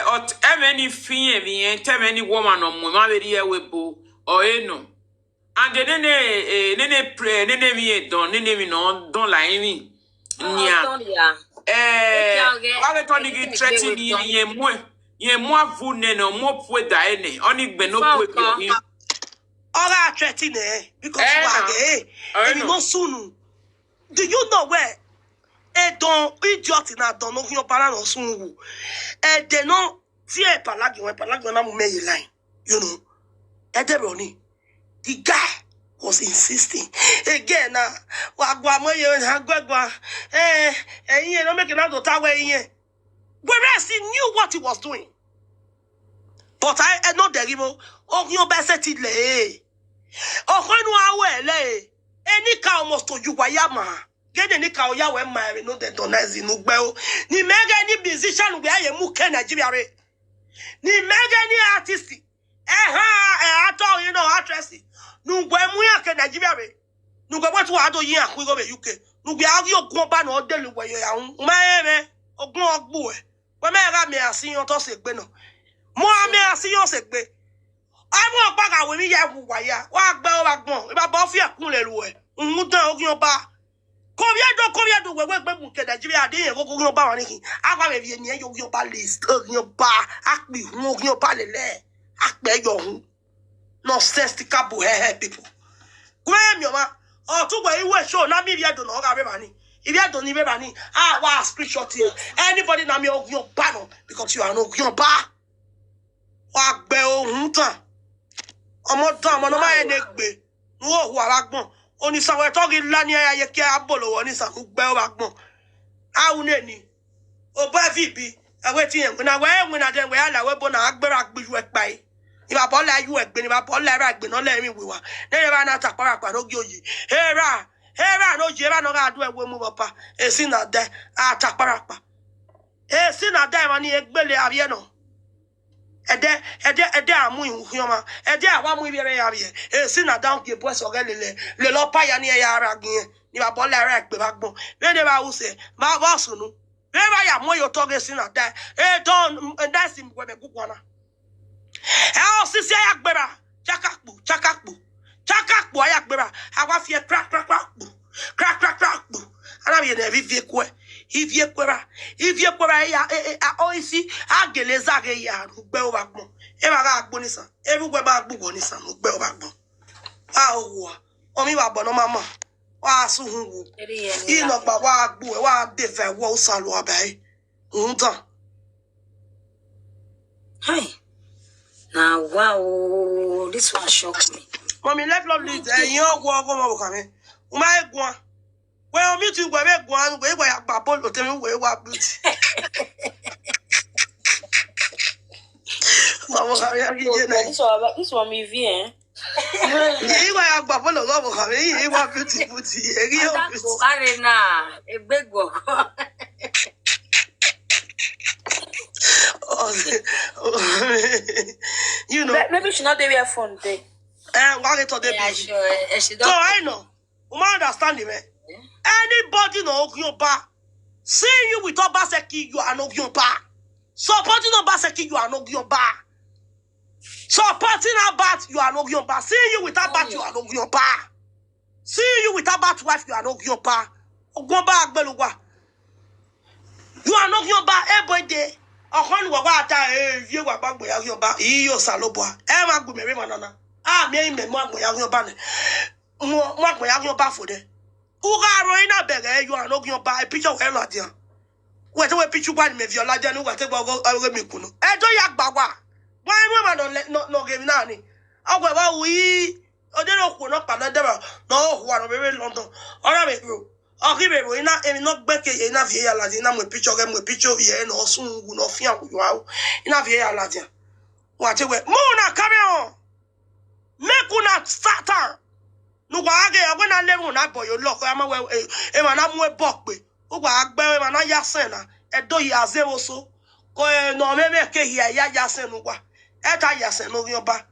Or any fear me and tell any woman or mama very here we bo or eh no. And then they they pray, then they me don, then they me no don like me. Yeah. Don't ya. Eh, Okay, okay. Why they turn Anything to they threaten will you? done. Ye more, ye more vu ne no more pue da ene. Only gbe no Fuck pue off. pe. Ọ̀rọ̀ àtúrẹ́tì nẹ̀ because Eh, wà no. gẹ̀ ẹ́. Eh, Èmi no. Mo sùn nù. Do you know where? Ẹ dán idiot náà dán lórí ọba náà sùn wù. Ẹ dènà tí ẹ pàlágì wọn pàlágì wọn náà mú mẹ́yìn láì. You know. Ẹ dẹ̀rọ̀ ni. The guy was insisting. Again na wà gbọ́ àmọ́ yẹn wọ́n gbẹ́gbọ́ ẹ ẹ̀yin yẹn ló mẹ́kì náà tó táwọ̀ ẹ̀yin yẹn. Whereas he knew what he was doing. But I ẹ náà dẹ̀rí mo orin ọba ẹsẹ̀ ti lẹ̀ ẹ́. Ọ̀kan inú awọ ẹ̀ lẹ̀ ẹ́. Ẹni ka almost to you wáyà mà. Gẹ́gẹ́ ní ka ọ̀yàwó ẹ̀ máa rẹ̀ ló dẹ̀ dọ̀nà ẹ̀sìn inú gbẹ́ o. Ní mẹ́gẹ́ ní musician wíyá yẹn mú kẹ́ Nàìjíríà rẹ̀. Ní mẹ́gẹ́ ní artist. Ẹ hàn ẹ̀ atọ́ yìí náà actress. Nùgbẹ́ mú yàn kẹ́ Nàìjíríà rẹ̀. Nùgbẹ́ wọ́n ti wà á tó yín àkúrò rẹ̀ U K. Nùgbẹ́ á rí ogun ọba náà dé lùwẹ̀ yọ̀ yà ń. Mẹ́rin ogun ọgbù ẹ̀. Wọ́n mẹ́rin rà mí àṣìyàn tó ṣe gbé náà. Mo rà mí àṣìyàn ṣe gbé. Àwọn ọ̀gbọ́n àwọn èmi yà wù wáyà. Wọ́n á gbẹ́ ọ̀rọ̀ àgbọ̀n. Ìbá bọ́ fí ẹ̀kún lè lù ẹ̀. Ń dán orí ọba. Kòríẹ́dọ̀ kòríẹ́dọ̀ wẹ̀wẹ̀ gbẹ̀gùn kẹ̀ Nàìjíríà dé yẹn kókó orí ọba wà níkì. Àwa rẹ̀ yẹn ni ẹ yọ orí ọba lè orí ọba. Àpè ìhun orí ọba lè lẹ̀. Àpè ẹ̀yọ̀ ọ̀hún. Nonsensical buhehe people. Kúrẹ́ mi ọ̀ma. Ọ̀túnwẹ̀ ìwé show náà mi ìrìẹ́dọ̀ náà ọ̀gá rẹ̀ bá ní. Ìrìẹ́dọ̀ ní rẹ̀ bá ní. Àwa screenshot yẹn. Anybody na mi orí ọba náà because you are no orí ọba. Wà gbẹ ohun tán. Ọmọ tán ọmọ náà máa ń gbé. Ní òhù àràgbọ̀n. Onísàwọ̀ ẹ̀tọ́ kí ńlá ní ayé kí a bò lọ́wọ́ onísàwọ̀ gbẹ ọ̀ràgbọ̀n. Àwọn ènìyàn. Òbọ̀ ẹ̀ fi ibi. Ẹ̀wẹ̀ tí yẹn wíná wẹ́ wíná dẹ̀ wẹ́ àlàwé bó náà agbára gbìyù ẹ̀ pa yìí. Ìbá bọ́ọ̀lù ayú ẹ̀ gbé ni ìbá bọ́ọ̀lù ẹ̀rọ àgbẹ̀ náà lẹ́rìn wíwá. Lẹ́yìn bá náà tàpárapà lóge òye. Hera! Hera ló yẹ bá náà rà dúró ẹ̀wọ̀ mú bọ̀pá. Èsì náà dẹ́ àtàpárapà. Èsì náà dẹ́ ẹ̀ máa ní egbélé àríyá náà. Ẹdẹ ẹdẹ ẹdẹ amu ihuhioma ẹdẹ awa mu ibi ẹrẹ ya yẹ esi na down gye bọs ọgẹ lele lele ọpa ya ni ẹya ara gin yẹn ni ba bọ lẹrẹ ẹgbẹ ba gbọn bẹẹ ni ba wusẹ ba bọ sunu bẹẹ ba ya mọ yọ tọ gẹ si na dẹ ẹ dọn ẹ dẹ si wẹbẹ gugọ na ẹ ọ sisi ẹ ya gbẹra chaka kpu chaka kpu chaka kpu ẹ ya gbẹra awa fi ẹ kra kra kra kpu kra kra kra kpu ana mi yẹ na ẹ vi vi eku ẹ ivi eku ẹ ba ivi eku ẹ ba ẹ ya ẹ ẹ ọ isi agele za gẹ ya nu gbẹ o ba gbọn ẹ ba ga gbọ nisan ẹ bu gbẹ ba gbọ nisan nu gbẹ o ba gbọn wa o wa ọmi wa bọ nọmọ mọ wa suhun wo inọgba wa gbo ẹ wa de fẹ wọ o sa lo abẹ ẹ n tan. Hi. Na wow, this one shock me. Mọmi left love lead ẹyin ọgwọ ọgwọ mọ bùkà mi. Mo máa ń gun wa. Wẹ́n omi ti wẹ̀ mí gun wa wẹ̀ wẹ̀ àgbà bọ́ọ̀lù tẹ̀mí wẹ̀ wá bùtì. Mama, how are you? This one, this one, me V, eh? Yìí wá ya gbà fọlọ lọ́wọ́ kàwé yìí wá beautiful ti èrí ò beautiful. Arena, egbe gbọkọ. You know. Maybe she not there where phone dey. Eh, why they talk they Yeah, busy? Sure. Eh, she So don't. I know. Uma understand me, man. Anybody no Ogun Oba, seeing you with Obaseki, you are no Ogun Oba. Supporting Obaseki, you are no Ogun Oba. Supporting Abat, you are no Ogun Oba. Seeing you with Abat, you are no Ogun Oba. Seeing you with Abat wife, you are no Ogun Oba. Ogun Oba Agbeluwa. You are no Ogun Oba. Every day. Ọkàn wa wa ta eh ye wa gbagbo ya Ogun Oba. Iyo Salobo. E ma gbe me ma nana. Ah, me me mo agbo ya Ogun Oba ni. Mo mo agbo ya Ogun Oba for there. Uga ro ina bere you are no Ogun Oba. E picture we la dia. Wete we picture kwa ni me viola dia ni wete gbo go awe mi kuno. E do ya gba wa. Wa inu ma no le- no no game na ni. Agwe wa wi. O de no ku no pa na de ba. No hu wa no be London. Ora me bro. O ki be bro ina emi no gbe ke ina vie ya la dia ina mo picture ge mo picture vie no sun wu no fi an ku wa. Ina vie ya la dia. Wa te we. Mo na carry on. Make una start am. Nugwa age ya wena leru na boyo loko ama we e ma na mu e bokpe. Ugwa agbe e ma na ya sena. E do ya ze oso. Ko e no me me ke ya ya ya sen ugwa. E ta ya sen no Ogun Oba.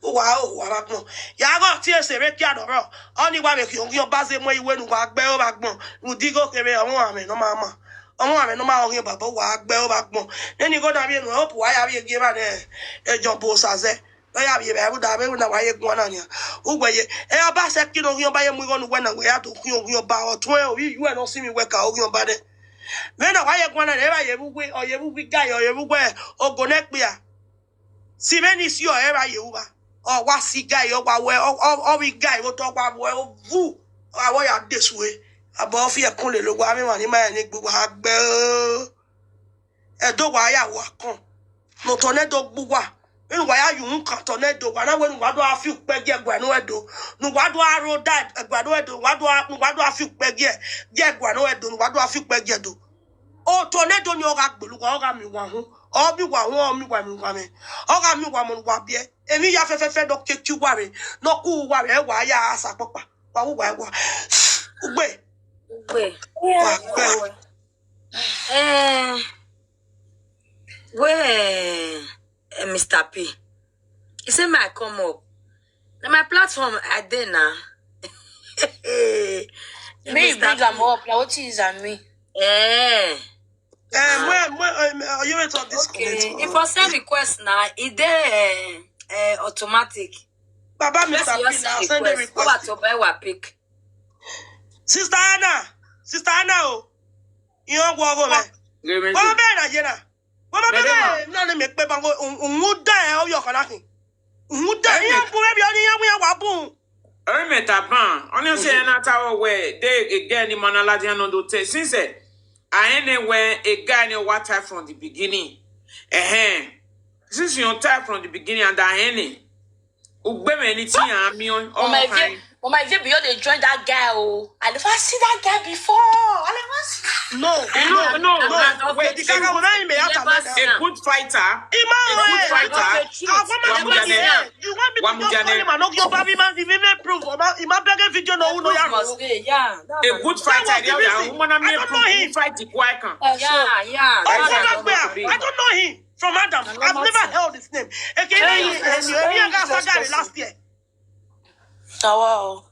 Ugwa o wa ba gbon. Ya go ti e se re ki adoro. Oni wa be ki Ogun Oba ze mo iwe nugwa agbe o ba gbon. Udigo kere omo ame no ma ma. Omo ame no ma Ogun Oba bo wa agbe o ba gbon. Neni go da bi no hope wa ya bi ge ba de. E jo bo sa ze. Oya bi be abu da be na wa ye gwan na nya. Ugwe ye. E Obaseki no Ogun Oba ye mu go nu we na we ya to Ogun Oba o tun e o you no see me we ka Ogun Oba de. Me na wa ye gwan na e ba ye bu we o ye bu we guy o ye bu we o go ne pe ya. Si me ni si o e ba ye u ba. O wa si guy o wa we o o o wi guy o to wa we o vu. O wa ya de suwe. Abo fi e kun le lo wa me ma ni ma ni gbu wa gbe o. Edo wa ya wa kon. No tornado gbu wa. Enu wa ya yun kan tornado wa na we nu wa do afi pe ge gwa no Edo. Nu wa do aro da gwa no Edo. Wa do nu wa do afi pe ge ge gwa no Edo. Nu wa do afi pe ge do. O tornado ni o ga gbelu wa o ga mi wa hun. O bi wa hun o mi wa mi wa me. O ga mi wa mo wa bi e. Emi ya fe fe fe do ke ki wa re. No ku wa re wa ya asa popa. Wa wu wa wa. Ugbe. Ugbe. Wa gbe. Eh, where eh, Mister P? He said, "My come up. Na my platform I dey now." Me you bring am up. Now what is am me? Eh. Eh, when when um, uh, you went on this Okay. comment. If I send request now, it dey eh, eh, automatic. Baba First Mister you P, send I'll send the request. What request. About Obewa pick? Sister Anna, Sister Anna o. Iyan gwo go me. Mama be na je na. Mama be Madam. Na ni me pe bango ungu da e o yo kana kin. Ungu da e ya bu e bi oni ya bu ya wa bu. Eri me taban. Only say na tawo we dey again ni mana ladian no do te. Since eh, I ain't when a guy ni what type from the beginning. Eh eh. Since you type from the beginning and I ain't. Ugbe me ni ti an mi on. Oh my god. Oh my god, but you dey join that guy oh. I never see that guy before. I never see. No, No, no, no, no. wait, The guy go na me ya ta na. A good fighter. Ima A good we. fighter. Agwa ma Wamujane. You want me to just Wamujane. Call him and not your baby man give him a proof. Ima ima beg video no who no ya Proof no. Must dey, yeah. That's A good fighter. That was the Yeah, reason. woman, I'm I here don't to know him. Fight the guy can. Yeah, yeah. I That's don't how know where. I don't know him from Adam. I've never heard his name. Eke Yeah, you yes, you very hear that interesting. Last year. Now wow.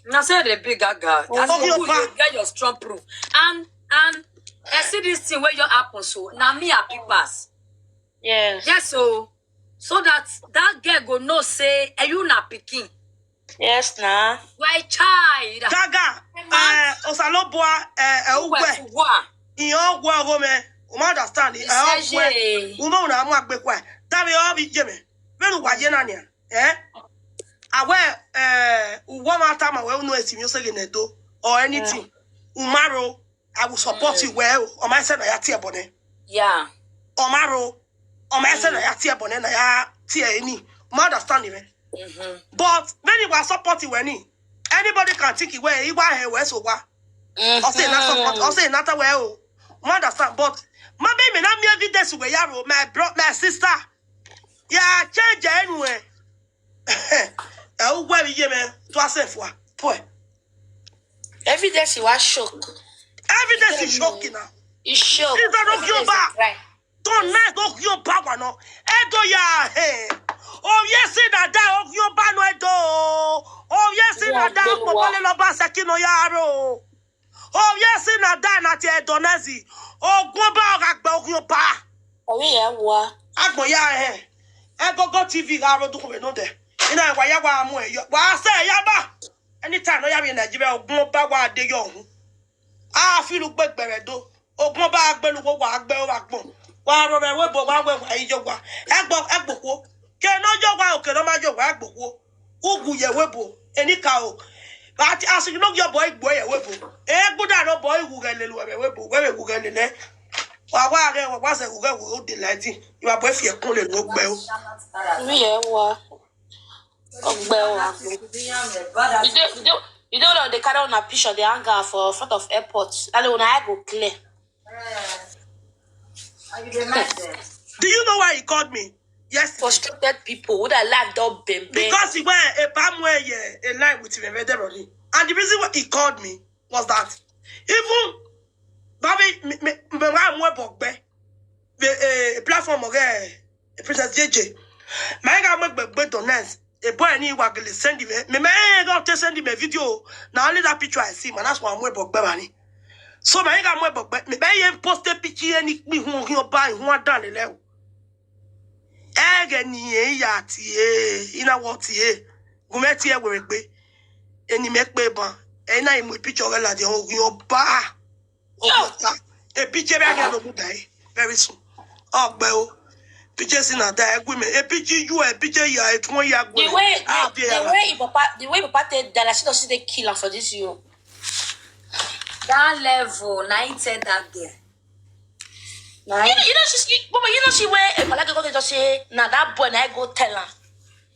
Na say the big gaga. As Oh, you your good, back. You get your strong proof. And and I see this thing where you happen so. Now me happy pass. Yes. Yes, so so that that girl go know say, "Are you na pikin? Yes, nah. You are a child." Gaga. Eh, Osalobua. Eh, eh, Who were Ugwe. To what? Iyan gwo go me. O ma understand. Eh, Ìṣẹ̀ṣe. Ugwe. Uma una mu agbe kwa. Dabi o bi je me. Menu wa je na ni. Eh? Awe eh uwo ma ta ma we unu esi mi o se ge ne do or anything. Umaro, I will support you well. O ma se na ya tie bone. Yeah. Omaro. O ma se na ya tie bone na ya tie ni. Ma understand me. Mm-hmm. But many wa support you any. Anybody can think it way. Iwa he we so wa. O say na support. O say na ta we o. Ma understand. But Mabe me na mi evidence we ya ro, my bro, my sister. Ya change anyway. E u gwe ye me to ase fo. Poi. Evidence was shock. Evidence is shocking now. It's shock. Is that not your Evidence back? Is right. Don't let go your power no. Edo ya he. Oh yes, in that die of your ban no Edo. Oh yes, in that die of Popole no ba sekino ya ro. Oh yes, in that die na te Edo nazi. Oh go ba ga gba of your ba. Oh yeah, wa. Agbo ya he. Egogo T V ga ro du ko be no de. Ina wa ya wa mu e yo. Wa se ya ba. Anytime no ya be Nigeria ogun ba wa de yo hu. A fi lu gbe gbere do. Ogun ba gbe lu wo wa gbe o wa gbon. Wa ro re we bo wa we wa ijo wa. Egbo egbo wo. Ke no jo wa o ke no ma jo wa egbo wo. Ugu ye we bo. Eni ka o. But as you know your boy boy ye we bo. Egbu da no boy wu ge le lu we we bo. We we wu ge le le. Wa wa re wa se wu ge wu de light. You are boy fi e kun le lo gbe o. Mi e wa. Ogbe o. You dey you dey you dey on the carry on a picture dey hang out for front of airport. That way una eye go clear. Do you know why he called me? Yes. Frustrated people who that life don bend bend. Because he went a palm way yeah, a line with Reverend Deborah. And the reason why he called me was that even Babi me me me wa mo bogbe the a platform of eh, Princess J J. My ga mo gbegbe to next. A boy ni wa gele send me. Me me go to send me video. Now only that picture I see, man. That's why I'm bogbe money. So my ga mo bogbe. Me be ye post a picture ni mi hu hu ba hu dan le. Ege ni e ya ti e ina wo ti e gume ti e were pe eni me pe ban ena imu picture re la de o yo ba o ta e picture be age no mu dai very soon. Ogbe o picture si na da e gwe me e picture you e picture ya e tun ya gwe The way ah the, the way your papa the way your papa take die, like she don see dey kill am for this year. That level, na him tell that girl. You know, you know she, she, but you know she where a Malaka go just say, now that boy na I go tell her.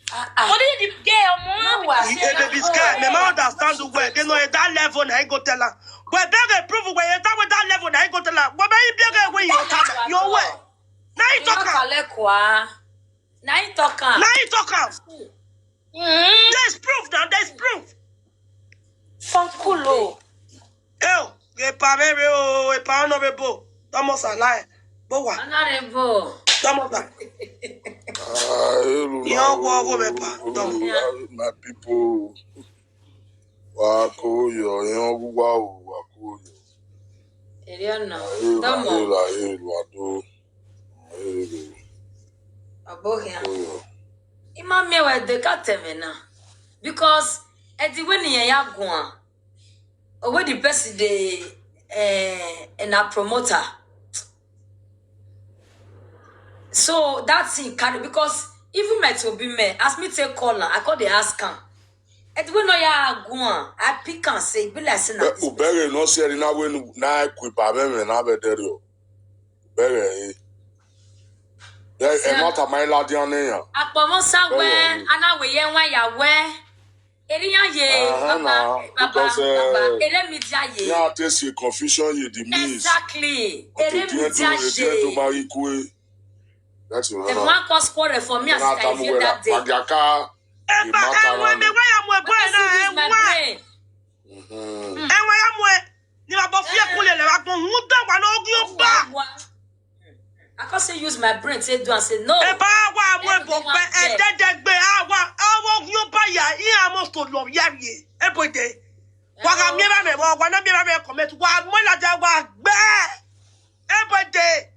Ah, ah. But then the girl, more No, wa- E dey be sky. Me ma understand the way. They know at that level na I go tell her. We beg a proof we at that, with that level na I go tell her. We beg beg a way you talk. Your way. Na you You talk not am. Alekwa. Na him talk am. Na you talk am. Mm-hmm. There's proof now. There's proof. Fankulo. Ew, e pa bebe o, e pa honorable. Thomas Alai. Bowa. Honorable. Thomas Alai. Ah, elu Ihe na ọgwụ ọgwụ o, mepa, dọm. ah, my people. Wa ko yo, ihe ọgwụ wa o, wa ko yo. Eriano. Elu, Domo. elu, elu, ado. Elu, Abohia. ko yo. Ima mi we de ka teme na. Because e di we ni ya gwa. O we the person dey eh na promoter. So that thing carry because even me to be me as me take call am, I call dey ask am. E di we no ya gwa. I pick am say e be like say na this Ubere no se ri na we nu na ku pa me me na be dere o. Ubere e. Ya e Sir. Mata mai la di ane ya. Akpọmọsa we Bẹ́ẹ̀ ni. Anawe ye nwa ya we. Eri ya ye Aha, baba na, baba because, eh, baba. Ere mi dia ye. Ya te si confusion ye di means. Exactly. To Ere mi die to dia die to ye. Marry kwe. That's what The I one cause quarrel for me as Na I tamu feel wera that day. pagaka. Epa, enwe mi wa ya mu ebo But na this is my enwa. brain. Mhm. Enwe ya mu e. Ni ba bo fi e kule le wa gbon hu da wa no gi o ba. I can't say use my brain say do and say no. Epa wa mu ebo pe e dede gbe awa awo gi o ba ya i a mo so lo ya ye. Ebo de. Wa ga mi ba me wa wa na mi ba me comment wa mo la ja wa gbe. Ebo de.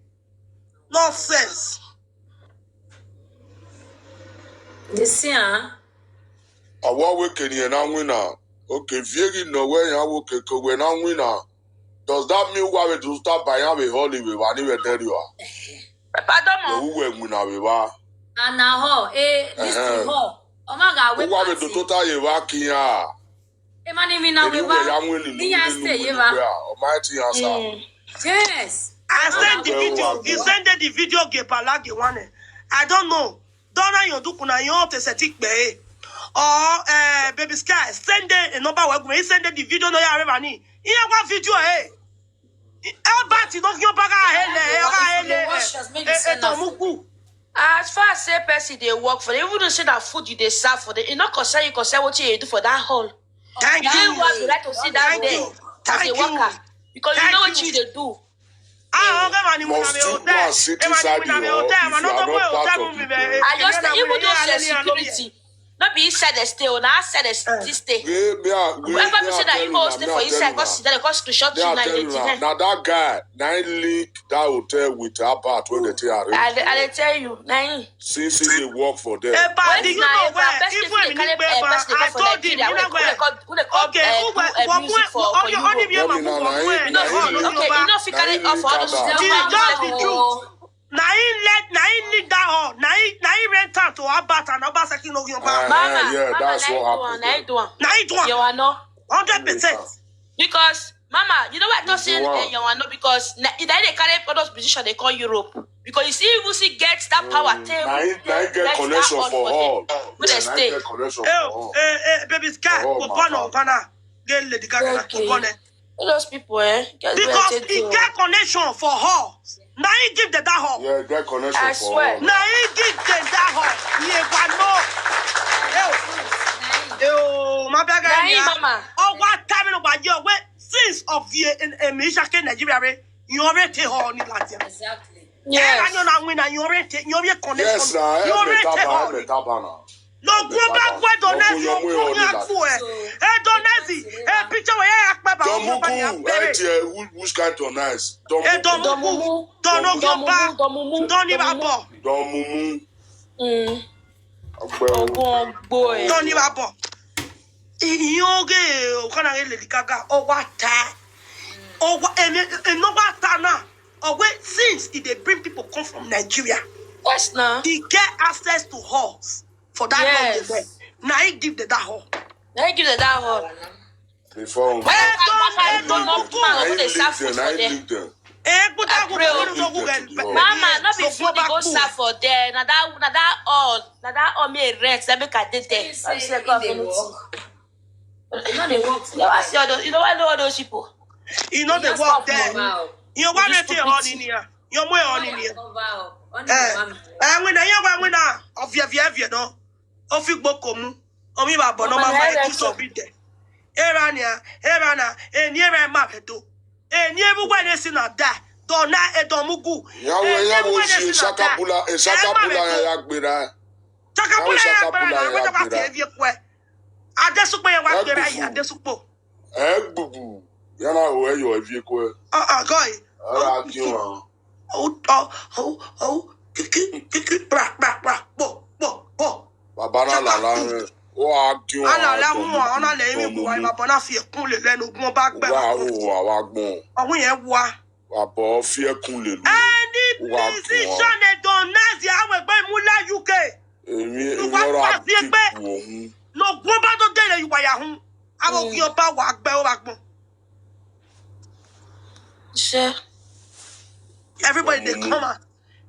Nonsense. They see, huh? Awa we ke ni na wina. Okay, viegi no we ya wo ke ko we na wina. Does that mean wa we do start by ya we holy we wa ni we dere wa? Pardon Yo me. wu we wina we wa. And now, ho, eh, this Uh-huh. thing, ho. Oh my God, we Wa we do party. Tota ye wa kiya. Eh, man, me now Eri we we ya wa. win ni Ni ya stay ye wa. Almighty answer. Yes. I send the Okay, video. wa- He send the video ge pala ge one. I don't know. Dona yo du kuna yo te se tik be. Or eh baby sky send the number we go. He send the video no ya re mani. He ya wa video eh. Albert, you don't, you back ahead, eh, eh, eh, eh, eh, don't move. As far as say person dey work for them, even though say that food you dey serve for them, e no concern you, concern wetin you dey do for that hall. Thank You dey you. work, you like to sit down Thank there you. as a Thank you. worker because you Thank know you. wetin you dey do. Ah, okay, man, you Must must you go and sit inside the hall if you are not part of it? I just say even though say security, no be inside the stay, or na outside the still stay. Wey me I wey Whoever me be I say that tell you go una, stay me for I inside, tell come una, sit there, come screenshot me you I now, tell dey una. deny. Na that guy na him link that hotel with Albert when they take arrange. I dey I dey tell you, na him. Since he dey work for them. Epa, When do you na know Epa, where? person Even fit dey if carry you eh, person dey I come for told you, Nigeria, you who dey know who dey where? come who dey come Okay, eh, who do were eh, what music went for what for you only Europe. be a man Domina who na went him where link no Okay, hall you no no fit carry Yoruba. off all those Na things. him It's link just the Albert. truth. Na him let na him leak that hall. Na him na him rent out to Albert and Albert second no Yoruba. Eh, Mama, yeah, mama, that's na what him do am, happened. na him do am. Na him do am. Yawa no. Hundred percent. Because mama, you know what I talk say You do am. eh, yawa no because na e dey carry all those musicians dey come Europe because you see even see get that power take Na him na him get connection for hall. Who dey Yeah, na him stay. Get connection Eh, for hall. eh, eh, baby sky, Oh, go my burn God. on Ghana. Get Lady Gaga, Okay. go burn it. All those people, eh? Get where Because they he do. Get connection for hall. Na him give the that hall. Yeah, get connection I for swear. hall. Na him give the that hall. Ye wa no. Eh, oh, my bad Na guy. him, mama. Oh, what time in the year? Wait, since of the in in Mishake Nigeria, re, you already take hall ni lati. Exactly. Yeah, Yes. you know when you already take you already connection. Yes, na You help already the take taba, hall. help the taba na. No go back where don't No, have no, your no, no, program no. for eh. Eh, don't have the eh picture where I akpa ba Don your body Muku, akpere. right here, who- which kind of nice? Don Eh, Muku. don't Don Muku. Mumu. Don't know Don your Mumu. back. Don Mumu. Don't even ball. Don Mumu. Mm. Agbero. Ogun boy. Don't even ball. Iyoge okana Lady Gaga owa ta. Owa emi eno wa ta na. Owe since e dey bring people come from Nigeria, Yes, na. e get access to halls for that Yes. long time. Na he give the that hall. Na him give the that hall. Before. Why you carry that kind of man wey dey serve food for there? Eh, put that I pray, one oh. to go well. Mama, no be food dey go serve for there. Na that, na that all, na that all me rent. That make I dey there. You say I say, e God, dey anything. work. You know they work. You know, I see all those, you know all those people. You know they Just work stop there. now. Wow. You want me Just to stop on it. in here? You more on in here. Wow. On Eh, the one. Eh, when I when I of your via via no. Of you go komu. Omi ba bono Mama, mama na e that do so be there. Erania, erana, eni era ma vedo. Eni ebu wa ne si na da. Dona e domugu. Yawe yawe si shakabula e shakabula ya gbera. Takabula Yawe ya shakabula gbera na ya weta ba gbera. te vie kwe. Adesupe ya wa gbera ya Ebubu. adesupo. Egbubu. Yana o eyo evie kwe. Ah ah guy. Ara ki wan. Oh oh oh oh. Kiki kiki pra pra pra. Bo bo bo. Baba na la la re. O a ki wan. Ala la mu ona le mi bu wa baba na fi ekun le lenu gun ba gbe. Wa o wa wa gbon. Awon yen wa. Wa bo fi ekun le lu. Any Wa decision they don't nazi awe gbe mu la U K. Emi Wa emi ra pa si ti pe. Wo hun. No gun ba do dele yuwa ya hun. Awo ki o ba wa gbe o ba gbon. Sure. Everybody they come out.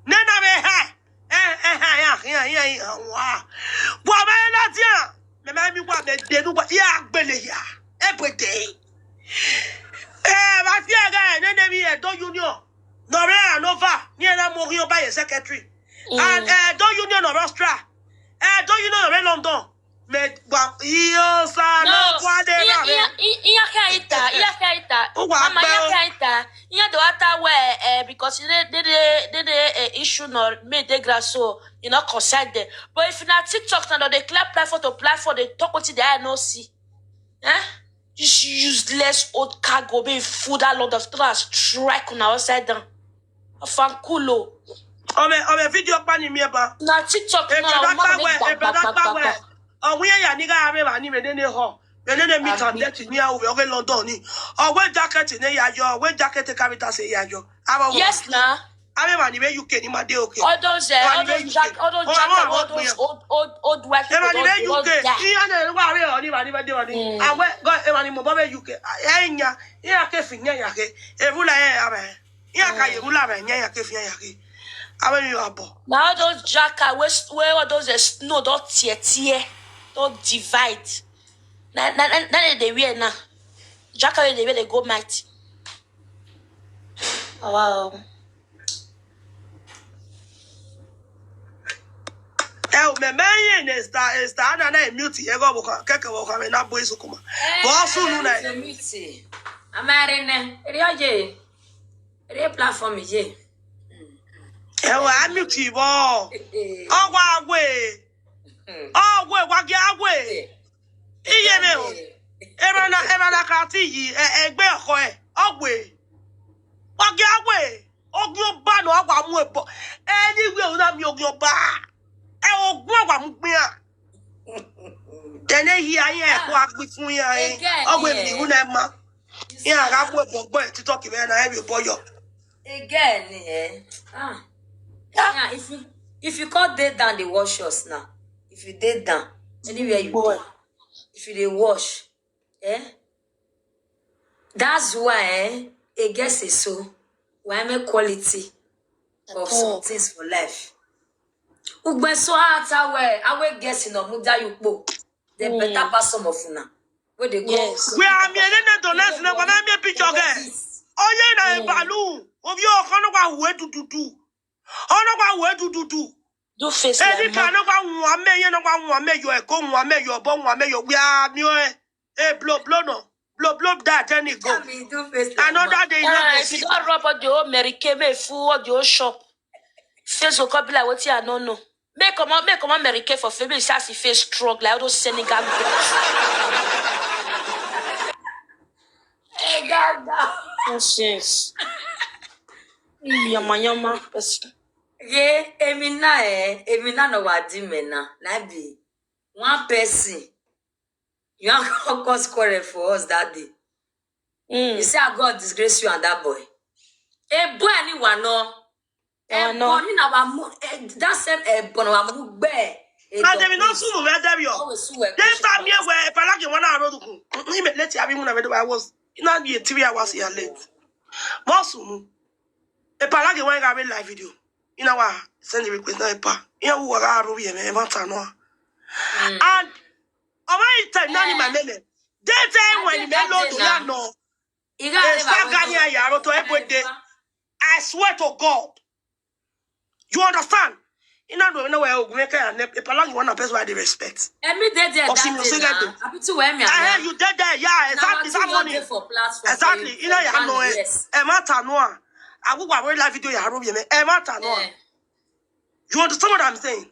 Nena me ha. Eh eh ha ya ya ya ya wa. Wa me la dia. Me me mi wa me de nu wa ya gbele ya. Every day. Eh, ba ti aga nene mi e do union. No re anova. Ni na mo ri o ba ye secretary. And eh do union of Austria. Eh do union of London. Me wa iyo sa no kwa de na me. Iya ka ita, iya ka ita. Ó wà Mama, pẹ́ iya o. ka ita. Iya do ata we eh because they they they they eh, issue no me dey grass so you know concern them. But if na TikTok na they clear platform to platform they talk wetin the eye no see. Eh? This useless old cargo be full that lot of trash strike on our side down. Afankulo. Ome ome video pa ni mi e ba. Na TikTok E na brother mama pa me we, gba e brother gba gba pa we. gba. Awon ya ni ga re wa ni me nene ho. Me nene mi kan Abi. Deti ni awo we London ni. Awon jacket ni ya yo, awon jacket ka mi ta se ya yo. Awo Yes na. Abe ma ni we U K ni ma de okay. All those uh, Wọ́n all ní those U K. jack all those Wọ́n jack máa all wọ́n those pè old old old white Ẹ ma people ni don we dey U all K. die. Iya na wa re o ni ma ni we de wa ni. Mm. Awe go e ma ni mo ba we U K. E nya. Iya ke fi nya ya ke. E rula e ya be. Iya ka ye rula be nya ya ke fi nya ya ke. Awe mi wa bo. Na all those jacket wey s- wey all those uh, snow don tear tear don divide. Na na na na dey wear now. Jacket wey dey wear dey go might. Wow. Eh, me me yen esta esta ana na mute ye go boka keke boka me na boy sukuma. Bo su nu na. Amare ne. Eri oje. Eri platform je. Eh, wa mute bo. Ogwa agwe. Ogwe wa gi agwe. Iye me o. Eba na eba na ka ti yi egbe oko e. Ogwe. Wa gi agwe. Ogun ba no agwa mu ebo. Anyway, una mi ogun ba. E ogun agwa mu gbin a. Then he here here ko agbi fun ya e. Ogwe mi una ma. Ya ga mu ebo gbo e TikTok me na e bi boyo. Again, eh? Ah. Yeah, if you if you call dey down, dey wash us now. If you dey down, anywhere you Boy. dey, if you dey wash, eh? That's why, eh? E get say so. Why make quality of some Talk. Things for life? Ugbe so ata we awe guessing of muda yupo. They better pass some of una. Where they go? Yes. We are mi ene na donate na kwa me picture ge. Oye na e balu. Obi o kono kwa we dududu. Ono kwa we dududu. Do face like Edi ka man. no kwa nwa me ye no kwa nwa me yo e ko nwa me yo bo nwa me yo we are mi o e. E blow blow no. Blow blow that any go. Tell me, do face like Another man. Day Ah, no if you don't rub all the whole Mary Kay, make full all the whole shop. Face go come be like wetin I no know. Make comot, make comot Mary Kay for face. Make you see as e face strong like all those Senegal girls. Hey, Gaga. Nonsense. Yama yama person. Yeah, Emina, eh? Emina no wa di mena. Na be one person. You have cause quarrel for us that day. Mm. You say, "Ah, God disgrace you and that boy." A boy, anyone no. Anyone Eh, no. Bonnie na wa mu. Eh, that same eh, Bonnie wa mu gbe. Eh, Na don't dem no please. Sumu me dem yo. Always sue her. Dem ta mi ewe e pala ke wana aroduku. Ni me late abi mu na me do I was. Ina bi three hours here late. Mo Sumu. E pala ke wana ga be live video. Ina wa send the request na e pa. Ina wu wa ga aro ye me e ma ta no. Mm. And o ma ita na ni ma Eh. mele. Dey time when Ade me lo that do day ya na. no. Iga E areba sa we ga ni do. aya ro to e bo de. I swear to God. You understand? Ina do na we ogun me ka ya ne e pala ke wana person I dey respect. Emi dey there But she that no day say that na. day. Abi tu we mi I ana. Hear you dey there. Yeah, Na exactly. wetin That you money. Dey for platform Exactly. for Ina ya Ghana, no e. Yes. E ma ta no a. Awu wa we live video ya aro ye me. E ma ta no a. Eh, You understand what I'm saying?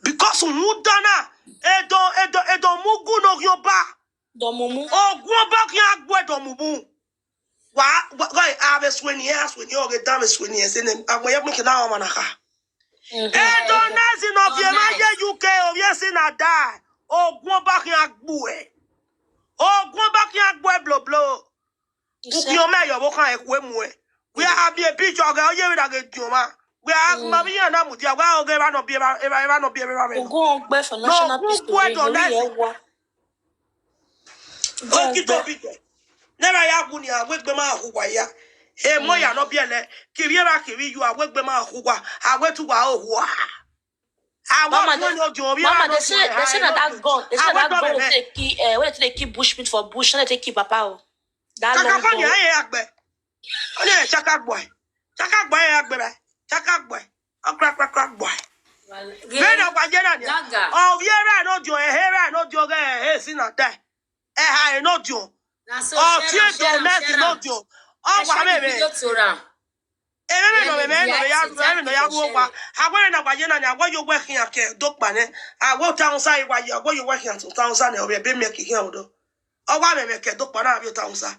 Because who dana edo edo edo mugu no yoba. Domumu. Ogun oba ki agbo edo mumu. Wa wa wa a be sweni e sweni o ge da me sweni e se ne agbo ya mi ke na o manaka. Mhm. Edo na si no bi e ma ye U K o ye si na die. Ogun oba ki agbo e. Ogun oba ki agbo e blow blow. You say Ukioma yo bo kan ekwe mu e. We are abi e bi jo ga oye we da ge dioma. We are ma bi ya na mu dia wa o ge ba no bi e ba e ba e ba no bi e ba me. Ogun ogbe for national Ogun peace to ogbe dey don yori na e wa. O ki to bi de. Never ya gu ni awe gbe ma hu wa ya. He mo ya no bi ele. Kiri e ba kiri yu awe gbe ma hu wa. Awe tu wa o hu wa. Awe Mama, hu they, no jo bi mama, no they say they say na that gun. They say na that gun wey take kill. Uh, wey take kill bushmeat for bush. No dey take kill papa o. That long Kaka ni gun. aye agbe. Oni e chaka boy. Chaka boy e agbe ba. Chaka boy. Okra kra kra boy. well, Ve na kwa jena ni. Gaga. O vi era no jo e era no jo ge e si na te. E ha e no jo. Na so O share ti am, e share do am, mesi share no am. jo. I O kwa share me the me. Video to am. E me me no me Let me me no me react ya it, me me no ya thank you wo for kwa. Sharing. Agwe na kwa jena ni agwe yo gwe hin ake do pa ne. Agwe ta unsa e kwa ya agwe yo gwe hin to ta unsa ne o be me ki hin o do. O wa me me ke do pa na bi ta unsa.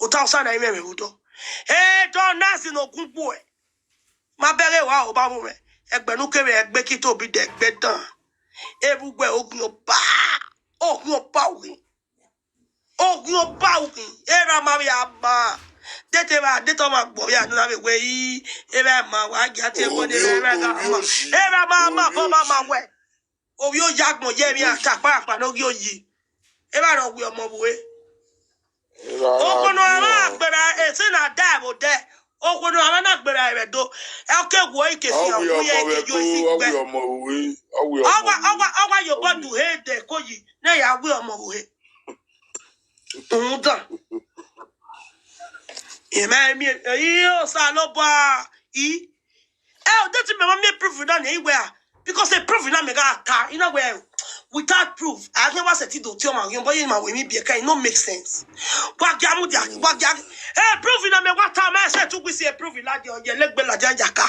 O ta unsa na me me u do. E do na si no gun gbo e. Ma bere wa o ba mu me. Egbe nu kere egbe ki to bi de egbe dan. Ebugbe ogun oba. Ogun oba wi. Ogun oba wi. Era ma ya ma. Dete ba dete ma gbo ya na be we yi. Era ma wa ja ti e ko ni era ga ma. Era ma ma bo ma ma we. Obi o ya gbon ye mi a ta pa pa no gi oyi. Era ro wi omo buwe. Okono ama agbera e si na da mo de. Okono ama na agbera e do. E ke wo ike si o ye ke yo si gbe. Awa awa awa yo bo du he de ko yi. Na ya wi omo buwe. Nda. Ema emi, iyo, sa lo ba. I. Eh, o de ti me ma me proof na ni we a. Because the proof na me ga ta. You know where? Without proof, I can was a ti do ti o ma yo, but you ma we mi bi e ka, it no make sense. Wa ga mu dia, wa ga. Eh, proof na me wa ta me se tu kwesi e proof la di o ye legbe la ja ja ka.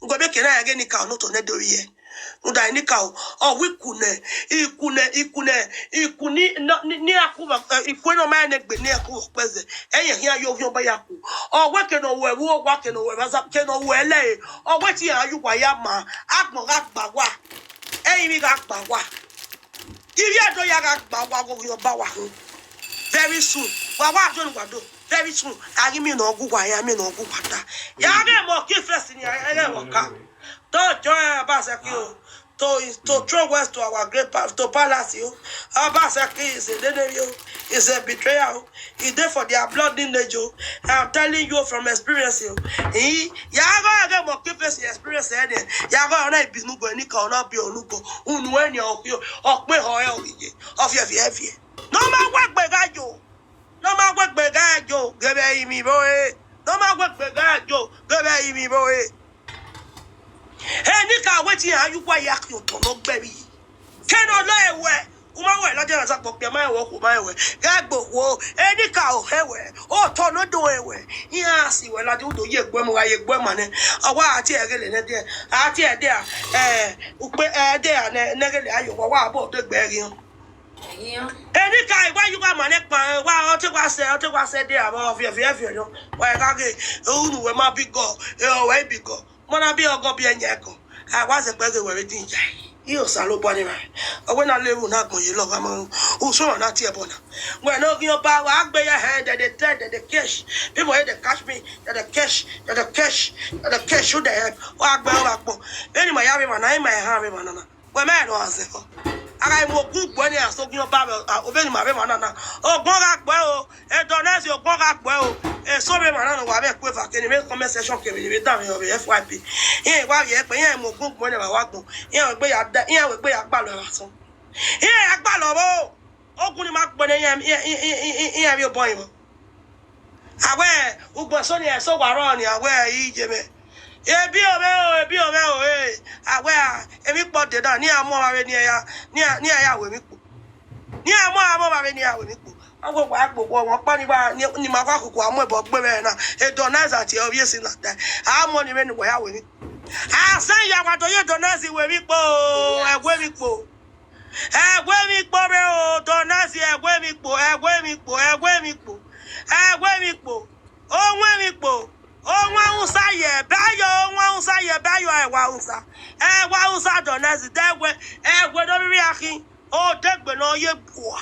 Ngo be ke na ya ge ni ka no to ne do ye. Ngo da ni ka o. O wi kune, ikune, ikune, ikuni no ni, ni aku ma, eh, ikwe no ma ne gbe ni aku peze. Eye hia yo yo ba ya ku. O we ke no we wo, wa ke no we ba za ke no we le. O we ti ayu wa ya ma. Agbon ga gba wa. Eyin mi ga gba wa. Ibi ado ya ga gba wa go yo ba wa hu. Very soon. Wa wa do ni wa do. Very soon. Agi mi no gu wa ya, mi no gu wa ta. Ya ge mo ki first ni ya ge mo ka. To join Obaseki o. To, to throw words to our great pa-, to palace o. Obaseki is a enemy o. Is a betrayer o. He dey for their blood lineage o. I'm telling you from experience o. Eh, ya go ya ge mo ki first experience e de. Ya go na ibinu go ni ka ona bi onu go. Unu eni o ki o. O pe ho e o ye. O fie fie fie. No ma wa gbe ga jo. No ma we gbe ga jo, gebe imi bo e. No ma we gbe ga jo, gebe imi bo e. E ni ka we ti a yu kwa ya ki o to no gbe bi. Ke no lo e we. Uma we lo de na sa po pe ma e wo ku ma e we. Ga gbo wo. E ni ka o he we. O to no do e we. Ya si we la du do ye gbo mo ga ye gbo ma ne. Awa ati e gele ne de. Ati e de a. Eh, upe e de a ne, ne gele ayo wa wa bo de gbe ri. Eni ka wa yu wa mane pa wa o te wa se, o te wa se de abo fie fie fie no. Wa ka ke unu we ma bi go, e o we bi go. Mo na bi ogo bi enye ko. A wa se pe ke we din ja. Iyo sa lo bo ni ma. O we na le ru na gbon ye lo wa mo. U so na ti e bo na. We no ki o ba wa gbe ya he de de te de de cash. People here they catch me, de de cash, de de cash, de de cash should they help. Wa gbe o ba po. Eni ma ya be ma na, ma ha be ma na. We me no ase ko. Aga imo gun gbo ni aso gi oba be, obe ni ma be ma na na. Ogun ga gbo o. E donate ogun ga gbo o. E so be ma na no wa be ku e fa ke ni me comment section ke ni me da me o be F Y P. Yen wa ye pe yen mo gun gbo ni ba wa gun. Yen we gbe ya da, yen we gbe ya gba lo ra so. Yen ya gba lo bo. Ogun ni ma gbo ni yen, yen, yen, yen, yen, yen bi o bo yin mo. Awe, ugbo so ni e so wa ro ni awe ije me. Ebi o me o, ebi o me o, eh. Awe a, emi po de da, ni a mo ma we ni e ya, ni a, ni a ya we mi po. Ni a mo a mo ma we ni a we mi po. Awo wa gbo wo won pa ni ba ni, ni ma kwa kuku amo e bo gbe me na. E donate ti obvious na da. A mo ni me ni wa ya we mi. A san ya wa to ye donate we mi po, e we mi po. Egwe mi po be o, donate egwe mi po, egwe mi po, egwe mi po, egwe mi po, onwe mi po, onwe unsa ye, bayo, onwe unsa ye, bayo, ewa unsa, ewa unsa donate, degwe, egwe do mi aki, o degbe no ye bua.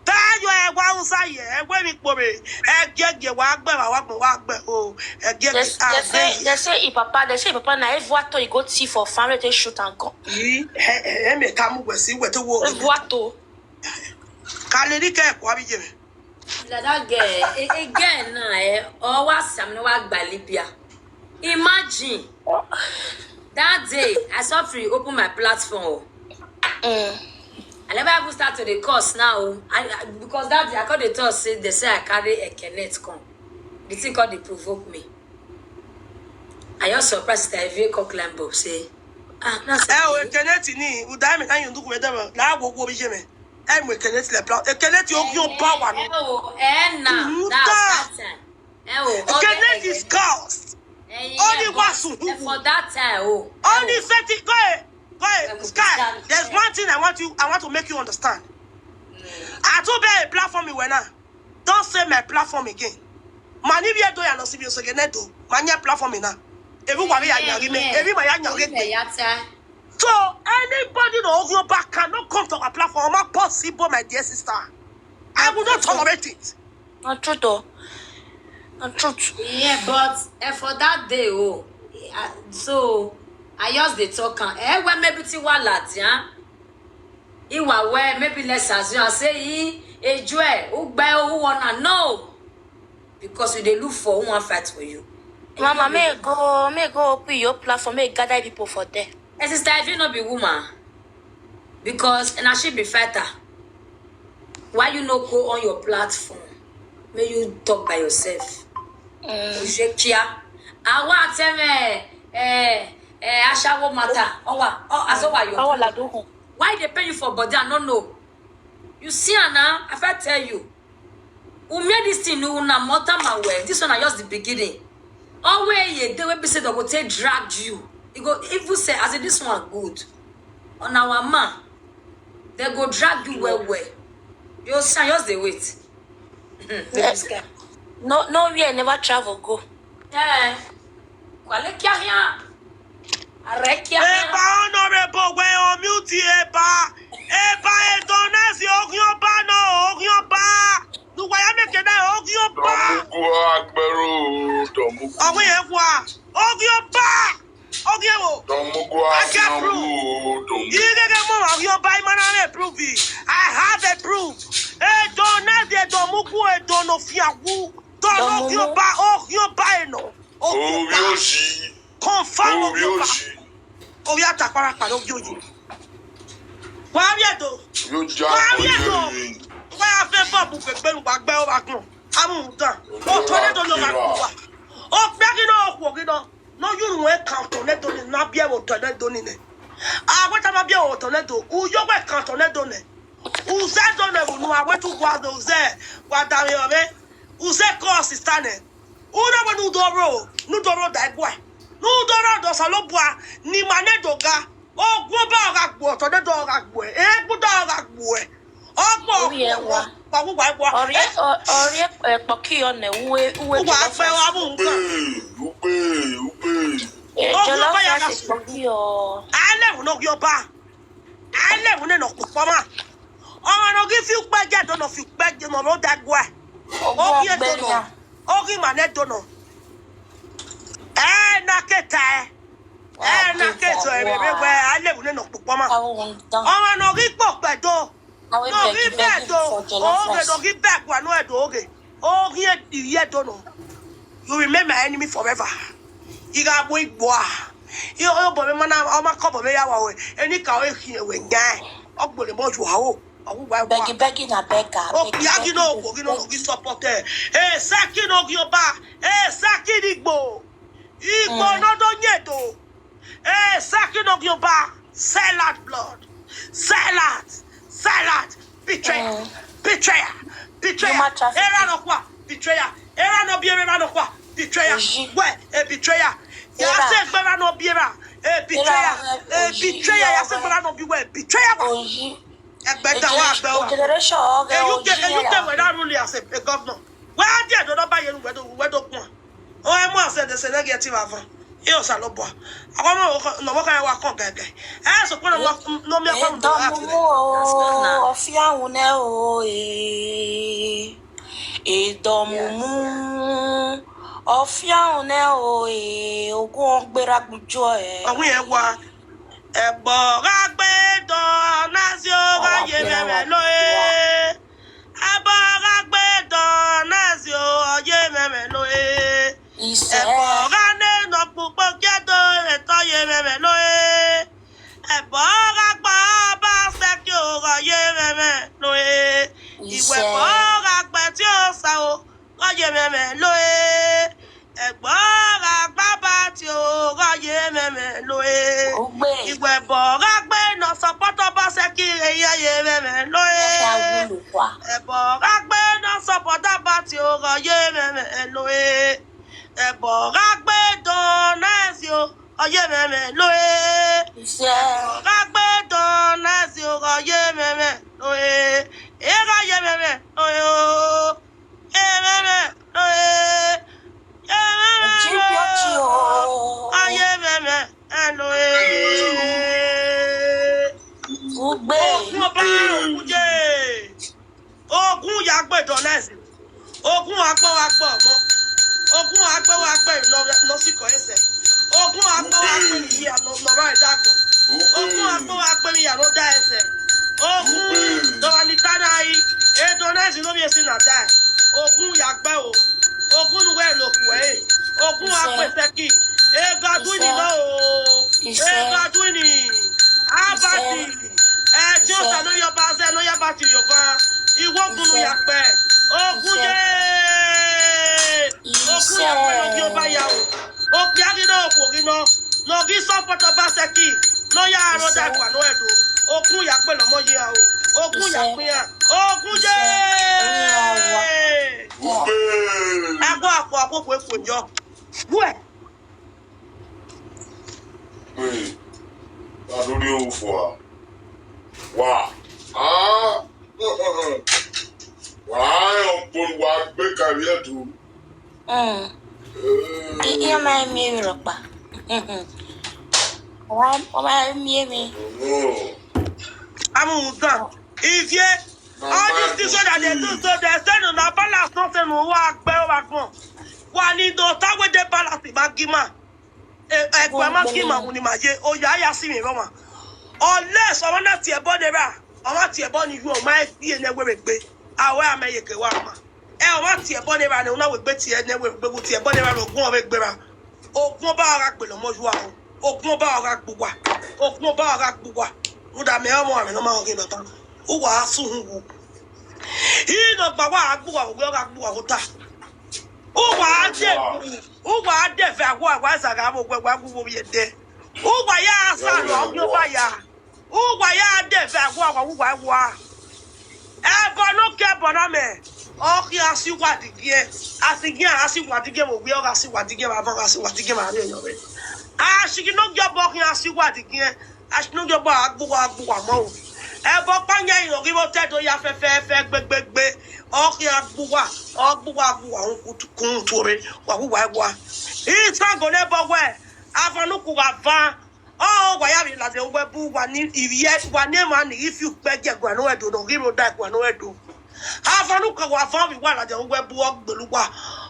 Bayo, ewa unsa ye, egwe mi po be, ege ge wa gbe, wa gbe, wa gbe o, ege ge, They, they say, they say, e papa, they say, e papa na evuato, e go thief for farm, they shoot and come. Yi, he, he, he, me kamu we si, we to wo. Evuato. Kaleni ke kwa bi je me. Like that girl, a, a girl now, eh, or what Sam no wa gba Libya. Imagine that day I saw free open my platform. Mm. I never even start to the course now. I, I because that day I called the talk say they say I carry a Kenneth come. The thing called they provoke me. I just surprised that I even call climb up say, ah, that's Eh, o Kenneth ni, u da me na yundu ku me da me. La wo wo bi je me. Eh, mo Kenneth le plan. E Kenneth yo yo power no. Oh, eh, now. Mhm, That's da. That time. Eh, oh, okay, Kenneth eh, is cursed. eh, Only yeah, was but, who eh, for that time, oh. Only Oh, thirty. Go ahead. Go ahead. Like, Sky, stand there's there. One thing I want you, I want to make you understand. mm, I told be a platform you were now. Don't say my platform again. Mani bi edo ya no sibi osege nedo. Manya platform na. Every wa ya nyari me. yeah. Every ma ya nyari Orí me. ẹ̀yà tẹ́. So anybody no ogun back cannot come to our platform. Not possible, my dear sister. I will not tolerate it. Not true though. Not truth. Yeah, but eh, for that day, oh, I, so I just dey talk am. Eh, well, maybe ti wa la dia. Iwa well, maybe let's assume I say he enjoy. Who buy who wanna know? Because we dey look for who wan fight for you. Mama, may go, may go open your platform, may gather people for there. And sister, if you no be woman, because and I should be fighter. Why you no go on your platform? May you talk by yourself. Ojekia. Awa teme eh eh ashawo matter. Owa oh asowa yo. Awa la do. Why they pay you for body? I don't know. You see her now? I fit tell you. Who made this thing? Who na mota ma well? This one is just the beginning. Always ye day wey be say they go take drag you. You go even say as if this one good. On our man, they go drag you well well. You shine just dey wait. This guy. No, no, we never travel go. Eh, kwale kia hia. Are kia hia. Eba honorable we unmute eba. Eba edonesi ogioba no ogioba. Nuwa ya mekeda ogioba. Domugu agbero domugu. Ogun ye kwa. Ogioba. Ogiewo. Domugu agbero domugu. Igege mo ogioba imana me prove. I have a proof. Edonesi edomugu edono fiagu. Dono ogioba ogioba eno. Ogioba. Obioshi. Confirm ogioba. Obioshi. Oya takpara pa ogioji. Wa bi edo. Yo ja. Wa bi edo. Wa ya fe bobu fe gberu wa gbe o ba kun. Amu dan. O to le do lo ma ku wa. O pe ki no ku ki no. No you we kan to le do ni na bi e wo to le do ni ne. A we ta ma bi e wo to le do. U yo we kan to le do ne. U ze do ne unu a we tu gwa do ze. Gwa da mi o me. U ze ko sister ne. Una we nu doro, nu doro da egwa. Nu doro do salo bua, ni mane do ga. Ogwo ba ga gbo, to de do ga gbo. E gbo do ga gbo. Ogbo. Oye wa. Pa wo wa wa. Ori ori e poki o ne uwe uwe. Wa pe wa mu nkan. Ugbe, ugbe, ugbe. Jollof rice poki o. Ale wo no yo ba. Ale wo ne no ku pa ma. O ma no gi fi pe je do no fi pe je no ro da gwa. Ogi edono. Ogi mane dono. Eh, na keta eh. Eh, na keto eh bebe we alewu ne no popo ma. Omo no gi pope do. No gi be do. Oge no gi be kwa no edo oge. Ogi e ye dono. You remain my enemy forever. Iga bo igbo a. Yo yo bo me mana o ma ko bo me ya wa we. Eni ka o ehi we ngai. Ogbole mo ju ha o. Begging, begging, I beg her. Oh, begging, ya gi no, gi no, gi support eh. Eh, saki no gi oba. Eh, saki ni igbo. Igbo no do nyedo. Eh, saki no gi oba. Sell out blood. Sell out. Sell out. Betrayer. Betrayer. Betrayer. Era no kwa. Betrayer. Era no bi era no kwa. Betrayer. Where? A betrayer. Ya se gbera no bi era. A betrayer. A betrayer. Ya se gbera no bi we. Betrayer. Egbe da wa gbe wa. Generation oge. Eyu ke eyu ke we na rule as a, a governor. We a di edo do ba yeru we do we do kun. O e mo se de se negative ava. E o sa lo bo. Awa mo ko no mo ka wa kon gege. E so ko no mo mi afa mo do ati. Ofia une o e. Edomumu. Ofia une o e. Ogun ogbera gbujo e. Awon e wa. Ẹ̀bọ̀ rágbé dán náà sí ó ráyè mẹ́mẹ́ lóye. Ẹ̀bọ̀ rágbé dán náà sí ó ọyé mẹ́mẹ́ lóye. Ẹ̀bọ̀ ráné nà púpọ̀ kí ẹ tó ètò yé mẹ́mẹ́ lóye. Ẹ̀bọ̀ rágbá bá sẹ́kì ó ráyè mẹ́mẹ́ lóye. Ìwẹ̀bọ̀ rágbẹ́ tí ó sá ó ráyè mẹ́mẹ́ lóye. Ẹ̀gbọ́n ra bàbá tí o ráyè mẹ́mẹ́ lóye. Ìwẹ̀ bọ̀ rágbé náà sọpọ́tọ̀ bá ṣe kí eyé ayé mẹ́mẹ́ lóye. Ẹ̀bọ̀ rágbé náà sọpọ́tọ̀ bá tí o ráyè mẹ́mẹ́ lóye. Ẹ̀bọ̀ rágbé dán náà sí o ráyè mẹ́mẹ́ lóye. Ẹ̀bọ̀ rágbé dán náà sí o ráyè mẹ́mẹ́ lóye. Ẹ ráyè mẹ́mẹ́ lóye o. Ememe, eh, ememe, aye meme, elo, eh. Ugbe. Ogun ọba, ogun jẹ. Ogun ya gbẹdọ lẹsìn. Ogun agbọ wa gbọ ọmọ. Ogun agbọ wa gbẹ lọ sí kọ ẹsẹ. Ogun agbọ wa gbẹ nìyí àná lọ́rọ̀ ẹ̀dá kan. Ogun agbọ wa gbẹ nìyí àná dá ẹsẹ. Ogun dọ̀wà ní tánà yìí. Edo náà sì ló bí esi nà dá ẹ̀. Ogun yàgbẹ́ o. Ogun nu wẹ̀ ló kù ẹ̀. Ogun agbẹ̀sẹ̀kì. Egadwini náà o. Egadwini. Abati. Ẹjọ́ ta ló yọba ṣẹ́ ló yọba ti yọba. Ìwọ gunu yàgbẹ́. Ogun ye. Ogun ya pé lójú ọba ya o. Òkè àríná òkò ríná. Lórí sọ́pọ̀tọ̀ bá ṣe kí. Ló yá àròdà ìwà náà ẹ̀dùn. Ogun ya pé lọ́mọ yé a o. Ogun ya pín a. Ogun ye. Agbo àpò àkókò èkó jọ. Wúẹ̀. Wait, I don't know for. Wow. Ah. Why on pon wa gbé career to? Mm. Ihe ọma emie rọkpa. Ọma emie mi. Oh. Amúhùn gan. Ìfẹ́. All these things wey dem dey do so dem say no na balance no say no wa gbẹ wa gbọn. Wa ni do ta wey dey balance ma gima. Ẹgbẹ́ ma gima wù ni ma ye. Oya ya si mi rọ ma. Unless ọmọ náà tiẹ̀ bọ́ nira. Ọmọ tiẹ̀ bọ́ ni yóò máa fi ẹ̀ nẹ́wẹ̀rẹ̀ gbé. Àwẹ̀ amẹ́yẹkẹ̀ wa ma. Ẹ ọmọ tiẹ̀ bọ́ nira ni ọ̀nà wẹ̀ gbé tiẹ̀ nẹ́wẹ̀rẹ̀ gbé wù tiẹ̀ bọ́ nira lọ gún ọ̀rẹ́ gbéra. Ogun ọba ara gbè lọmọ yua o. Ogun ọba ara gbùwà. Ogun ọba ara gbùwà. Muda mẹ ọmọ rẹ lọmọ ọgẹ bàbá. Uwa asu hu wu. Ino gba wa agbùwà òwe ọra gbùwà ó ta. Uwa ade. Uwa ade fẹ agwa agwa zaga mo gwe gwa gwo ye de. Uwa ya asa lo ogun ọba ya. Uwa ya ade fẹ agwa agwa uwa wa. Ebo no ke bona me. Oki asiwa digie. Asigie asiwa digie mo gwe ọra asiwa digie ma va asiwa digie ma re yo re. Ashiki no gyo bo ki asiwa digie. Ashiki no gyo bo agbuwa agbuwa mo. Ebo panya ino ki mo te do ya fe fe fe gbe gbe gbe. Oki agbuwa. Ogbuwa agbuwa un kutu kun tore. Wa wa wa. Ita go ne bo we. Avanu ku wa va. Oh, wa ya mi la de we bu wa ni iye wa ne ma ni if you pe je gwa no edo no giro da gwa no edo. Avanu ka wa va mi wa la de we bu ogbeluwa.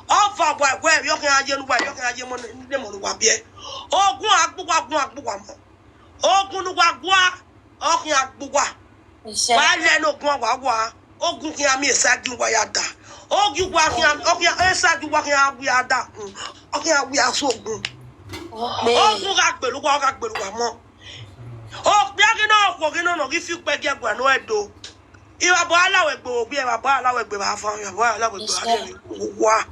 Ova wa we yo ke aye nu wa yo ke aye mo ne mo wa bie. Ogun agbuwa ogun agbuwa mo. Ogun nu wa gwa. Ogun agbuwa. Wa le no gun wa wa. Ogun ki ami esagi wa ya da. Ogun wa ki ami ogun esagi wa ki awi ada. Ogun awi asogun. Ogun ga gbelu wa ga gbelu wa mo. O pe ki no ko ki no no ki fi pe je gwa no edo. Iwa bo ala we gbo bi iwa bo ala we gbe ba fa iwa bo ala we gbe ba wa.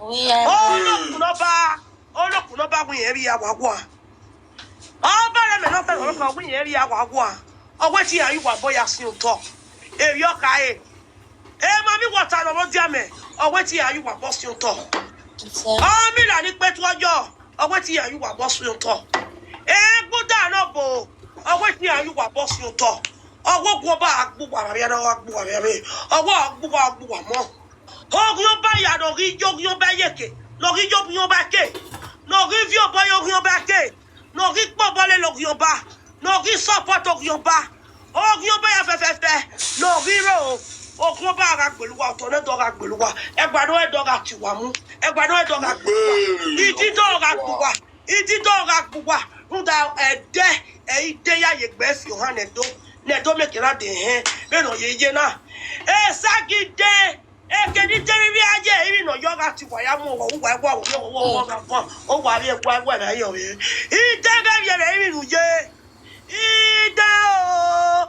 Olókùn ló bá olókùn ló bá wíyẹn rí àwáwá. Ọba rẹ mẹ́rin ọ̀fẹ́ lọ́rọ́ kan wíyẹn rí àwáwá. Ọwọ́ tí a yíwà bọ́ ya sí òótọ́. Èrè ọkà ẹ̀. Ẹ máa mi wọ̀ta lọ́wọ́ díà mẹ́. Ọwọ́ tí a yíwà bọ́ sí òótọ́. Ọmọ mi là ní pé tí wọ́n jọ. Ọwọ́ tí a yíwà bọ́ sí òótọ́. Ẹ gbọ́dọ̀ náà bò. Ọwọ́ tí a yíwà bọ́ sí òótọ́. Ọwọ́ gbọ́ bá agbóhùn àrẹ náà wá gbóhùn àrẹ. Ọwọ́ agbóhùn agbóhùn àmọ́. Ogun ọba ya lórí yóò ọba yèké lórí yóò ọba ké lórí fi ọba yóò ọba ké lórí pọ̀bọ́lé lórí ọba lórí support ogun ọba ogun ọba ya fẹ́fẹ́fẹ́ lórí rẹ̀ o. Ogun ọba ara gbèlúwa ọ̀tọ̀ náà dọ́ra gbèlúwa ẹgbàá náà dọ́ra tìwà mú ẹgbàá náà dọ́ra gbèlúwa ìdí dọ́ra gbùwà ìdí dọ́ra gbùwà ńdà ẹ̀dẹ́ ẹ̀yí dé yá yẹ gbẹ́ fi hàn nẹ̀dọ́ nẹ̀dọ́ mẹ́kẹ́rà dé hẹ́n bẹ́ẹ̀ náà yẹ yẹ náà. Ẹ ságídé. Ekeni teri bi aje iri no yoga ti wa ya mo wo wa wa wo wo wa wa wa o wa re wa wa na yo re. Ide ga ye re iri nu ye. Ide o.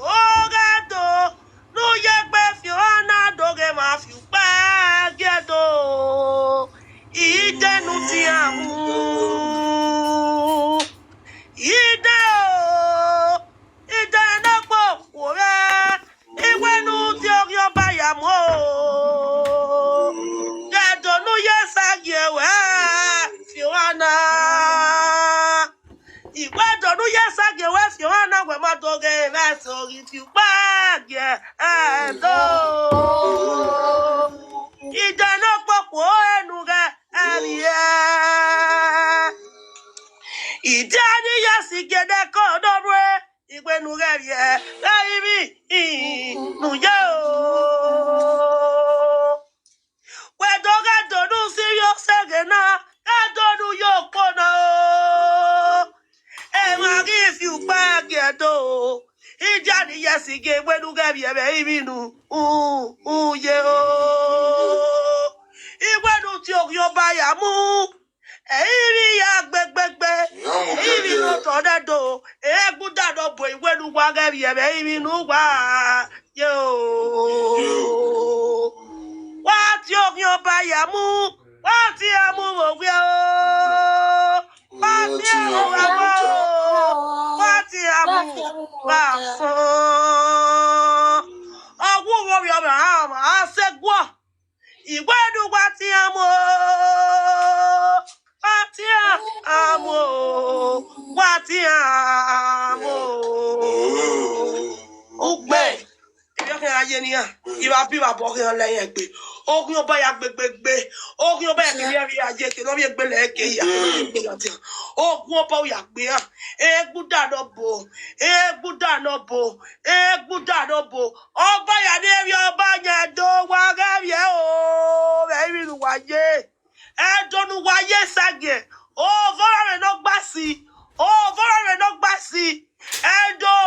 O ga do. Nu ye pe fi ona do ge ma fi pa ge do. Ide nu ti amu. Ide o. Ide na po wo re. Iwenu ti orí ọba ya mo. Gedonu ye sagi ewe Fiona. Iwedonu ye sagi ewe Fiona we ma doge ve sori ti pa ge edo. Ide na popo enu ge erie. Ide ni ye sigede ko dobre. Igbe nu ghe vie, ghe ibi, i, nu ye o. We do ghe do nu si yo se ghe na, ghe do nu yo po na o. E ma gi fi u pa ge do. Ija ni ye si ge we nu ghe vie be ibi nu, u, u ye o. Igbe nu ti o yo ba ya mu. Eiri ya gbegbegbe. Eiri no tọ dẹ do. Eguda no bo iwe nu wa gẹ bi ẹbẹ eiri nu wa. Yo. Tí ogun ọba yà mú, wá tí a mú òwe o. Wá tí a mú òwe o. Wá tí a mú òwe o. Ọwọ́ wo rí ọmọ àwọn àṣẹgbọ́. Ìwé ìlú wá tí a mú o. Wá tí a mú o. Wá tí a mú o. Ó gbẹ. Ibi ọkàn ayé ni à. Ìwà bí wà bọ̀ kí wọ́n lẹ́yìn ẹgbẹ́. Ogun ọba ya gbẹgbẹgbẹ. Ogun ọba ya kìí rí ayé kìí lọ́ọ́ bí ẹgbẹ́ lẹ́ẹ̀kẹ́ yà. Ogun ọba ya gbé hàn. Eégún dáná bò. Eégún dáná bò. Eégún dáná bò. Ọba ya ní ẹ̀rí ọba yẹn tó wá rẹ́rì ẹ̀ o. Ẹ̀rí ìlú wáyé. Ẹ̀dọ́nu wáyé ságẹ̀. Òvọ́rọ̀ rẹ̀ ló gbà sí. Òvọ́rọ̀ rẹ̀ ló gbà sí. Ẹ̀dọ́.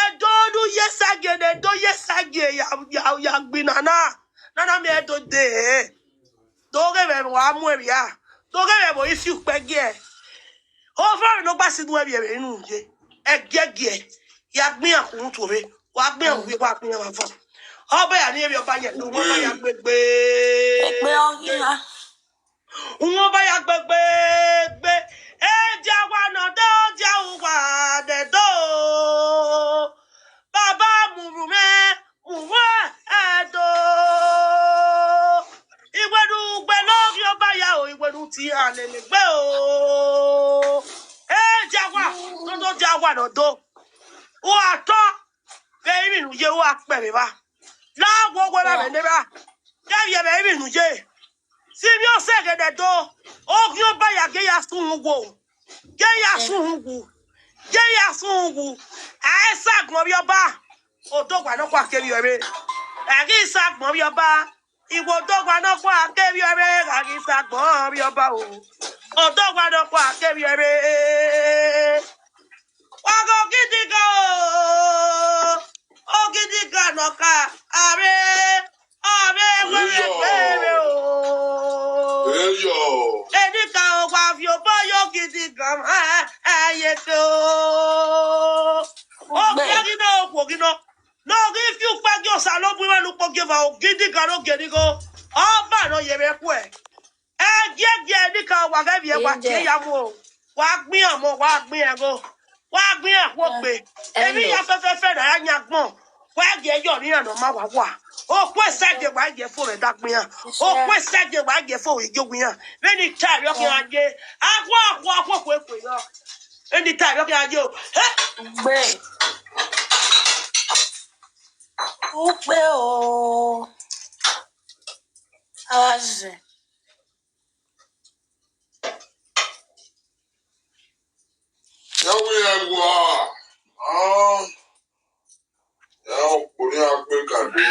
Ẹ̀dọ́nu yé ságẹ̀. Ẹ̀dọ́ yé ságẹ̀. Ya, ya, ya gbin nana. Nana mi ẹ̀dọ́ dé. Dóge bẹ̀ wá mú ẹ̀rí à. Dóge bẹ̀ bọ̀ ifi pẹ́ gẹ̀. Òvọ́rọ̀ rẹ̀ ló gbà sí inú ẹ̀rí ẹ̀rí inú yé. Ẹ̀gẹ́gẹ́. Ya gbin àkùnrin tó rẹ̀. Wá gbin àwọn wá gbin àwọn fún. Ọba ya ní ẹ̀rí ọba yẹn. Wọ́n bá ya gbẹgbẹ. Ẹgbẹ́ ọ̀gíra. Wọ́n bá ya gbẹgbẹgbẹ. Ẹ jẹ́ wa nà dó, jẹ́ wa dẹ̀ dó. Bàbá mùrù mẹ́, mùrù ẹ̀ dó. Ìwẹ̀nu gbẹ lórí ọba ya o, ìwẹ̀nu ti àlẹ́ lè gbẹ o. Ẹ jẹ́ wa, tó tó jẹ́ wa nà dó. Wọ́n àtọ́, bẹ́ẹ̀ ni ìrìn yé wọ́n á pẹ̀rẹ̀ wa. Láwo wọ́n rà mí níbà. Kẹ́rì ẹ̀ bẹ́ẹ̀ ni ìrìn yé. Si mi o se gede do. Ogun ọba ya ge ya sun wo. Ge ya sun wo. Ge ya sun wo. A sa gbon bi ọba. Odo gba no kwa ke bi ore. A ki sa gbon bi ọba. Iwo odo gba no kwa ke bi ore. A ki sa gbon bi ọba o. Odo gba no kwa ke bi ore. Wago gidi gan o. Ogidi gan nọka. Are. Are were were o. Eyo. Edika o wa fi obo yo gidi gan. Eh, eh, ye ke o. O gidi na o gidi na. No, if you pack your salobu, you look for give out gidi gan o gidi go. Ọba no ye be kwe. Ẹgẹgẹ nìkan wà gẹ́gẹ́ bí ẹ wà tí ẹ yà mú o. Wà á gbìyàn mọ́, wà á gbìyàn go. Wà á gbìyàn kó gbé. Èmi yà fẹ́fẹ́fẹ́ náà yà nyà gbọ́n. Wà á gẹ̀ yọ̀ ní àná má wà wà. Òkú ẹ̀sẹ̀gẹ̀ wà á gẹ̀ fún rẹ̀ dágbìyàn. Òkú ẹ̀sẹ̀gẹ̀ wà á gẹ̀ fún ìjó gbìyàn. Bẹ́ẹ̀ni tá a yọ kí wọ́n gé. Àgọ́ àgọ́ àgọ́ kò èkó yọ. Bẹ́ẹ̀ni tá a yọ kí wọ́n gé o. Ẹ́ Gbé. Ó pé o. Aze. Yawe yawa. Ah. Ya okpori akpe kade.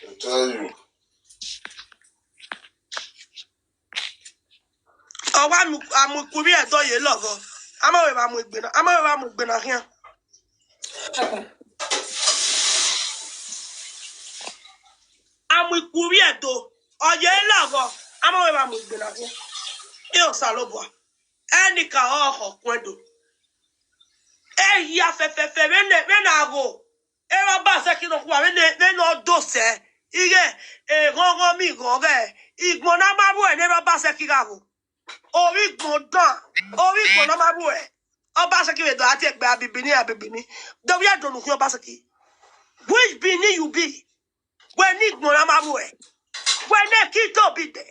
I tell you. Ọwa amụkwuri edo ye lọgọ. Amaghị m amụ egbe na, amaghị m amụ egbe na hịa. Amụkwuri edo. Oye lọgọ. Amaghị m amụ egbe na hịa. Iyo salobua. Enika oho kwedo. Ehi afefefe, mene, mene ago. Eba ba se kino kwa, mene, mene odose. Ige, e, gongo mi goge. Igbo na mabu e, neba ba se kigago. Orí gbọ̀n dán. Orí gbọ̀n náà máa bú ẹ̀. Obaseki wey don ati ẹgbẹ́ abibini abibini. Dọ̀wí àdọ̀nù fún Obaseki. Which Benin you be? Wẹ́n ní gbọ̀n náà máa bú ẹ̀. Wẹ́n ní kí tó bí dẹ̀.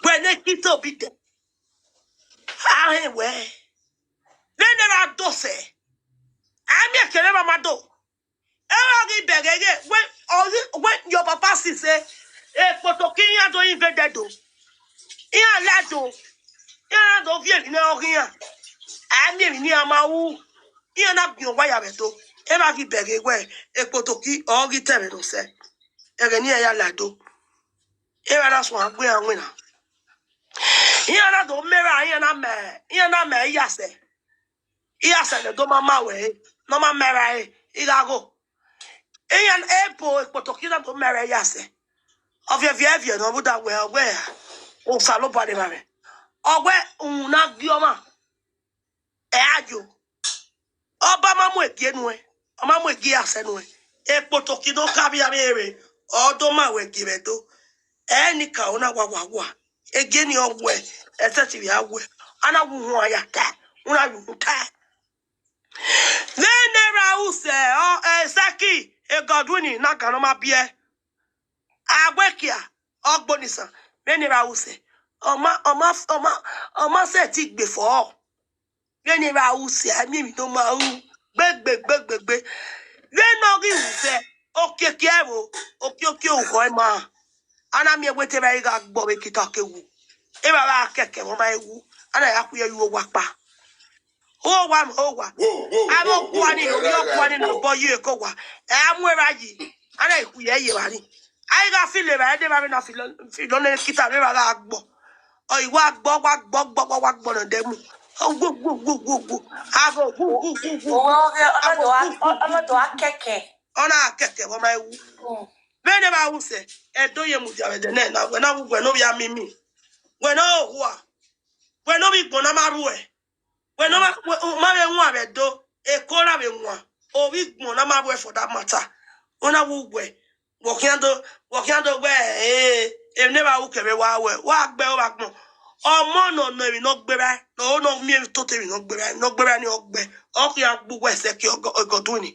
Wẹ́n ní kí tó bí dẹ̀. Ahẹ́ wẹ́. Nene ra dọ̀sẹ̀. Àmì ẹ̀kẹ́rẹ́ máa ma dọ̀. Ewa gi begege when, when your papa see say ekpoto kinya do invaded do. Iya la do. Iya do vie ni o kinya. Ami mi ni ama wu. Iya na bi o wa ya be do. Ewa gi begege when ekpoto ki o gi tere do se. Ege ni ya la do. Ewa na so agbe anwe na. Iya na do mera, iya na me, iya na me ya se. Iya se le do mama we. No ma mera e. Igago. Iyan epo ekpoto kina do mere ya se. Ovie vie vie no buda we we. O salo bade mare. Owe una gioma. E ajo. Oba mamu egienu e. Ọ ma mu egi asẹ nuẹ. Ekpoto ki do ka via vbe re. Ọ do ma wẹ egi vbe do. Ẹni ka ona wa wa wa. Egi ni ọ wẹ. Ẹsẹ ti via wẹ. Ana wu hu aya ta. Una yu hu ta. Vbene ra usẹ ọ Esaki egọduni na gan ọ ma biẹ. Agbekia ọgbonisan. Vbene ra usẹ. Ọ ma ọ ma ọ ma ọ ma sẹ ti gbe fọ. Vbene ra usẹ, a miẹn emwi ne ọ ma ru. Gbegbe, gbegbe, gbe. Vbene ọ ghi ru sẹ, okiekie ẹvbo, okiekie ukhọ ẹma. A na miẹn wẹ te evbare gha gbọ vbe kita ke wu. Evbare a kẹkẹ vbe ọ ma wu. A na ya khuye yu owa kpa. Owa ma owa. Avbe oguani ne ovbi oguani ne obọ ye ko owa. Ẹ a mu evba yi. A na khuye ye evba ni. A i gha filo evba, ẹdẹ evba vbe na filo, filo ne kita vbe evba gha gbọ. Ọ i wa gbọ, wa gbọ, gbọ, wa, wa gbọ nọ dẹ mu. Ọ gu, gu, gu, gu, gu. Agho gu, gu, gu, gu, gu. Owe ọghe, Agho ọnọdọ a, gu, gu, gu, ọnọdọ gu. A kẹkẹ. Ọ na kẹkẹ vbe ọ ma wu. Mm. Vbene ra usẹ, Ẹdo ye mudia vbe ẹdẹ nẹ na, wẹ na wu wẹ ne ovbi a mimi. Wẹ ne owa hua. Wẹ ne ovbi igbọn na ma ruẹ. Wẹ ne ọ ma, wẹ, ọ ma vbe wan vbe Ẹdo, Eko ra vbe wan. Ovbi igbọn na ma ruẹ for that matter. Ọ na wu wẹ. Wọ khian do, wọ khian do wẹ, eh, emwi ne evba ru kẹ vbe wa wẹ, wa gbe ovba gbọn. Ọmọ nọ nọ emwi ne ọ gbe vbe, nọ nọ miẹn emwi toto emwi ne ọ gbe vbe, emwi ne ọ gbe vbe ni ọ gbe. Ọ khian gbe uwẹ sẹ ke ọgọ, ọgọduni.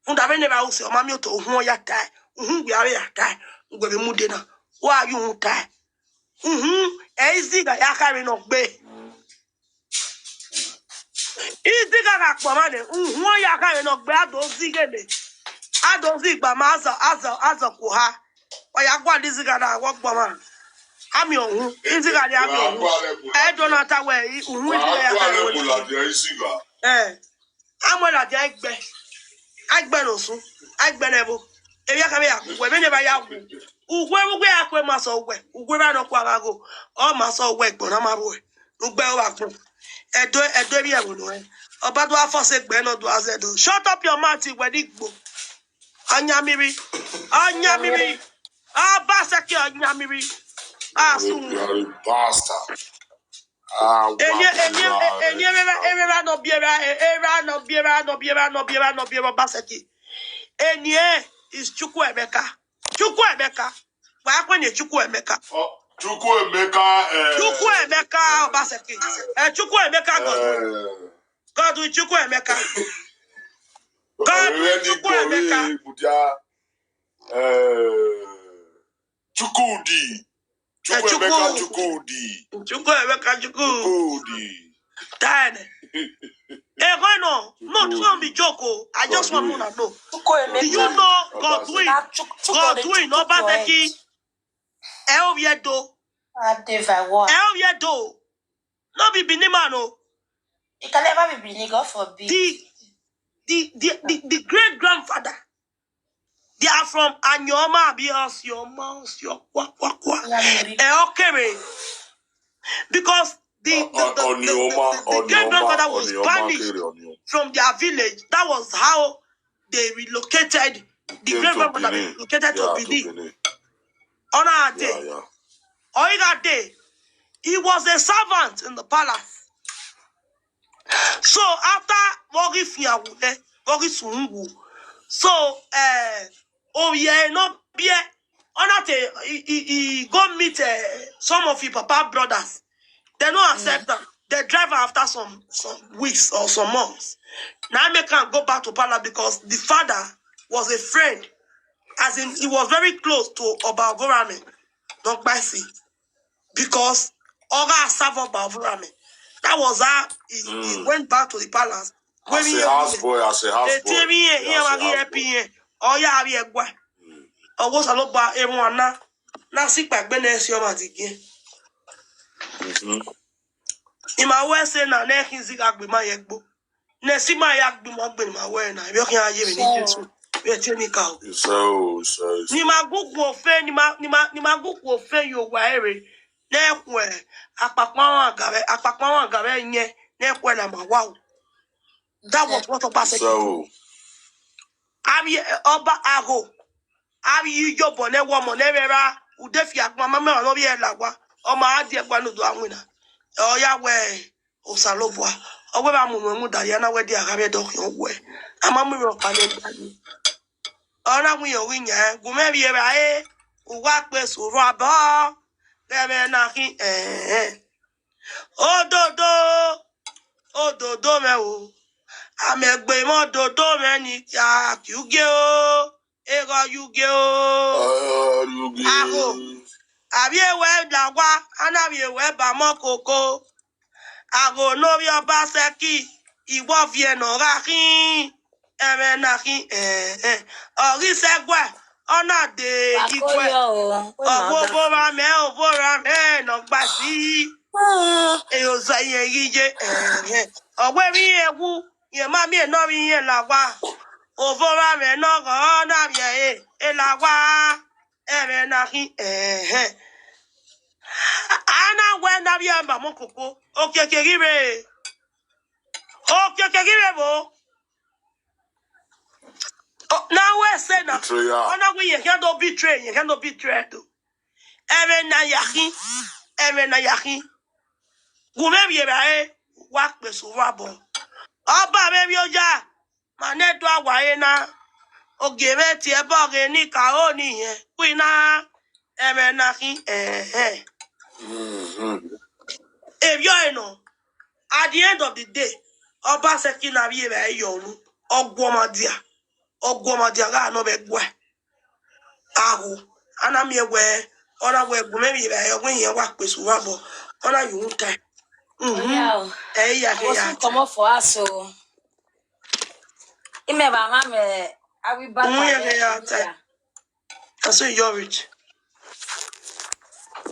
Rhunmwuda vbene evba ru sẹ, ọ ma miẹn otọ, uhunmwu ọ ya tae, uhunmwu wia vbe ya tae, uwẹ vbe mude na, wa yu uhunmwu tae. Uhunmwu, ẹ i zigha ya kha emwi ne ọ gbe. I zigha gha kpọmwa nẹ, uhunmwu ọ ya kha emwi ne ọ gbe, a do zigha ene, a do zigha ma, a zọ, a zọ, a zọ ku oha. Wa ya gualọ izigha na, wọ gbọmwa. A miẹn uhunmwu, izigha ni a miẹn uhunmwu. Ẹ do na ta wẹ, i, uhunmwu izigha ya kha emwi ne ọ gbe. Ẹ. A mu ladian egbe, a gbe ne osun, a gbe ne ẹvbo. Evbi a kha vbe ya gu uwẹ, vbene evba ya gu. Uwẹ, uwẹ a kue ma sẹ uwẹ, uwẹ vbe nọ kua gha gho. Ọ ma sẹ uwẹ, igbọn na ma ruẹ. Ugbe ovba gbọn. Ẹdo, Ẹdo emwi ẹvbo nọ rẹ. Ọba do a force egbe nọ do a zẹ do. Shut up your mouth, wẹ ni gbo. Ọyan miri. Ọyan miri. Obaseki ọyan miri. Asun. You are a bastard. Ah, eni, wa eni, la eni, re. Erera, erera nọ biẹ ra, erera nọ biẹ ra, nọ biẹ ra, nọ biẹ ra, nọ biẹ ra, Obaseki. Eni e is Chukwuemeka. Chukwuemeka. Wa kue ni Chukwuemeka. Oh, Chukwuemeka, eh, Chukwuemeka Obaseki. Eh, Chukwuemeka Godwin. Eh. Godwin Chukwuemeka. Godwin Chukwuemeka. Mudia, eh, Chukwudi. Eh, Chukwuemeka Chukwudi. Chukwudi. Chukwuemeka Chukwudi. Chukwudi. Then, eh, why no? No, this one be joke, oh. I just want to know. Chukwuemeka. Do you know Godwin? Godwin Obaseki. Ẹ o vbe Ẹdo. Ẹ o vbe Ẹdo. No be Benin man o. It can never be Benin, God forbid. The, the, the, the, the great grandfather. They are from Anioma, abi Osioma, Osio, kwa, kwa, kwa. Ẹ o kere. Because the, the, the, the, the, the great grandfather was banished from their village. That was how they relocated. The great grandfather relocated to Benin. On our day. Oiga day. He was a servant in the palace. So after Woghi Fianwu, eh, Woghi Sunwu. So, eh, oh yeah, no, yeah. On that day, he, he, he go meet, eh, some of his papa brothers. They no accept them. They drive after some, some weeks or some months. Now make him go back to palace because the father was a friend. As in, he was very close to Oba Ovorame. Not Baisi. Because Oga serve Oba Ovorame. That was how he, he went back to the palace. As a houseboy, as a houseboy. Eti emi yen, yen wa gi epi yen. Oya abi egwa. Owo Osalobua emu ana. Na si kpa gbe ne si ọmwa di gie. Ima wẹ sẹ na ne khin zigha gbe ma ye gbo. Ne si ma ya gbe ma gbe ni ma wẹ na. Ebe ọ khian ye vbe ni Jesu. Vbe tie ni ka o. Ni ma gu ku ofe, ni ma, ni ma, ni ma gu ku ofe yo wa ere. Ne khue akpakpa wan gavẹ, akpakpa wan gavẹ yẹn, ne khue na ma wa o. That was what Obaseki do. Abi, eh, Oba Agho. Abi iyobọ ne wọ ọmọ ne vbe ra, ude fi agbọn, ma mẹ ọmọ vbe la wa. Ọmọ a die gua ne udu a winna. Ọ ya wẹ Osalobua. Ogwe ba mu mu mu dari ana we di agabe do yo we. Ama mu ro pa le dari. Ona mu yo wi nya, gu me bi e ba e. Uwa pe su ro abo. Gebe na ki eh eh. Ododo. Ododo me o. Amegbe mo dodo me ni ya ki uge o. Ego yuge o. Ago. Abi ewe dagwa, ana bi ewe ba mo koko. Ago no bi oba seki, iwo vie no ga kin. Eme na kin eh eh. Ori segwe, ona de igwe. Ogo bo ba me, ogo ba me no gba si. Eyo za ye gije eh eh. Ogwe mi ewu, ye ma mi no mi ye la wa. Ovo ra me no go na mi e e la wa. Eme na hi eh eh. Ana we na bi amba mo koko. Okeke gire. Okeke gire bo. Oh, na we say na. Betrayal. Ona we ye can do betray, ye can do betray do. Eme na yahi. Eme na yahi. Gume bi eba e. Wa pe su wa bo. Oba me bi oja. Ma ne do awa e na. Oge me ti e bo ge ni ka o ni ye. Wi na. Eme na hi eh eh. If you know, at the end of the day, Oba seki na bi eba e yo nu. Ogwo ma dia. Ogwo ma dia ga no be gwe. Agu. Ana mi ewe. Ona we gu me mi be yo we yen wa pe su wa bo. Ona you won't time. Mhm. Yeah. Eh ya ke ya. Come up for us so. Ime ba ma me. I will back. Mm, yeah, yeah, yeah. That's so you're rich.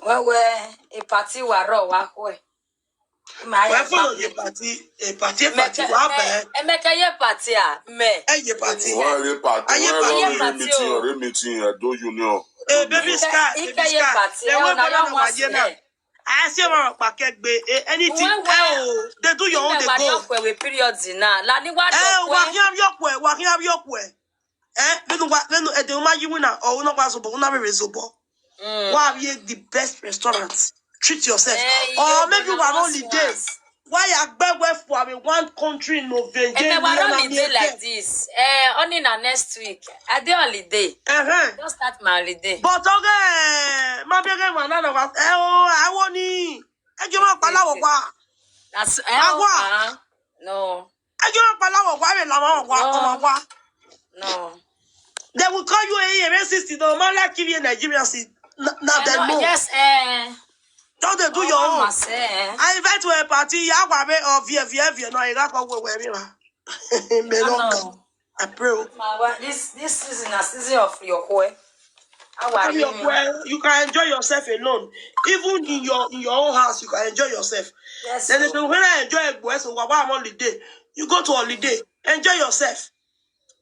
Well, well, a party wa ro wa ko e. We're full of your party, a party, a party. Wa be. Emeka ye party a me. Eh, your party. Why are you party? Are you party? Meeting or meeting at Do Union? Eh, baby sky, baby sky. They won't go on our agenda. I see my packet be anything. Oh, they do your own, they go. We period na. La ni wa do. Eh, wa hiam yo kwe, wa hiam yo kwe. Eh, benu wa, benu e de uma yi wina, or una wa zobo, una be zobo. Wa be the best restaurant. Treat yourself. Or maybe you are on holiday. Why I beg well for me one country in November? Eme wa on holiday like this. Eh, only na next week. I dey holiday. Uh-huh. Just start my holiday. But okay, my big one na wa. Eh, oh, I want ni. E je ma palawo kwa. That's eh. No. E je ma palawo kwa, me lawo kwa, kwa kwa. No. They will call you a racist, no man like you in Nigeria. See, now they know. Yes, eh. Don't they do your own? I invite to a party, ya wa me or vie vie vie no, I got go where we are. Me no. I pray. This this season a season of your way. How are you? Well, you can enjoy yourself alone. Even in your in your own house, you can enjoy yourself. Yes. Then if you want to enjoy it, so why on holiday? You go to holiday, enjoy yourself.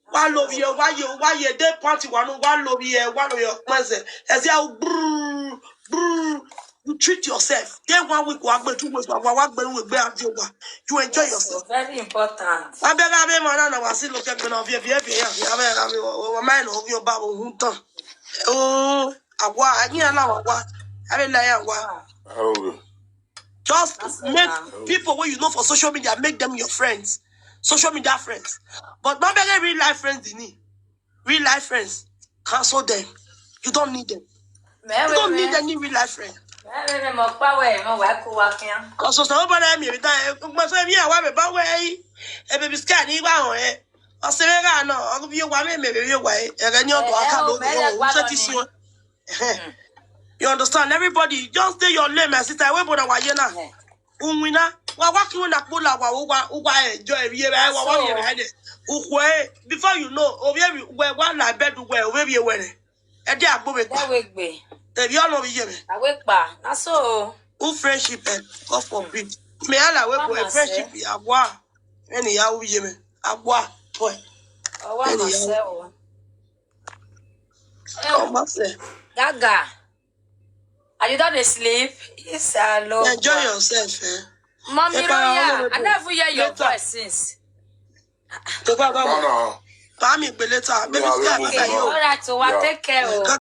Why love you? Why you? Why you? They party one. Why love you? Why love your present? As you brr brr. You treat yourself. Then one week, one week, two weeks, one week, one week, one week, you enjoy yourself. Very important. I beg, I beg, man, I was still looking at me. If you, if you, if you, I beg, I beg, my mind of your Bible, who done? Oh, I wa, I need an hour. I mean, like, I wa. Just make people where you know for social media, make them your friends, social media friends. But my beg, real life friends, they need. Real life friends, cancel them. You don't need them. You don't need any real life friend. Because some of them, every time, my friend, yeah, why me, but where, eh, baby scan, you are, eh, I say, no, I'll be your wife, maybe your wife, and then you're going to come over. You understand? Everybody, just stay your lane, my sister. I went for the wayena. Unwina, wa wa ki wona kpola wa wa wa enjoy every year, wa wa year behind it. Ukwe, before you know, over every where one like bed where over every where. E dey agbo me pa. That way gbe. They be all over here. Awe pa. Na so. Who friendship eh? God forbid. Me ala we go friendship ya wa. Anyhow we me. Agwa boy. Owa ma se o. Oh, ma se. Gaga. And you don't dey sleep? Yes, hello. Enjoy yourself, eh? Mommy Roya, I never hear your voice since. Tó bá bá wọn. Bá mi pè later. Baby sky, pay you. All right, so wa take care o.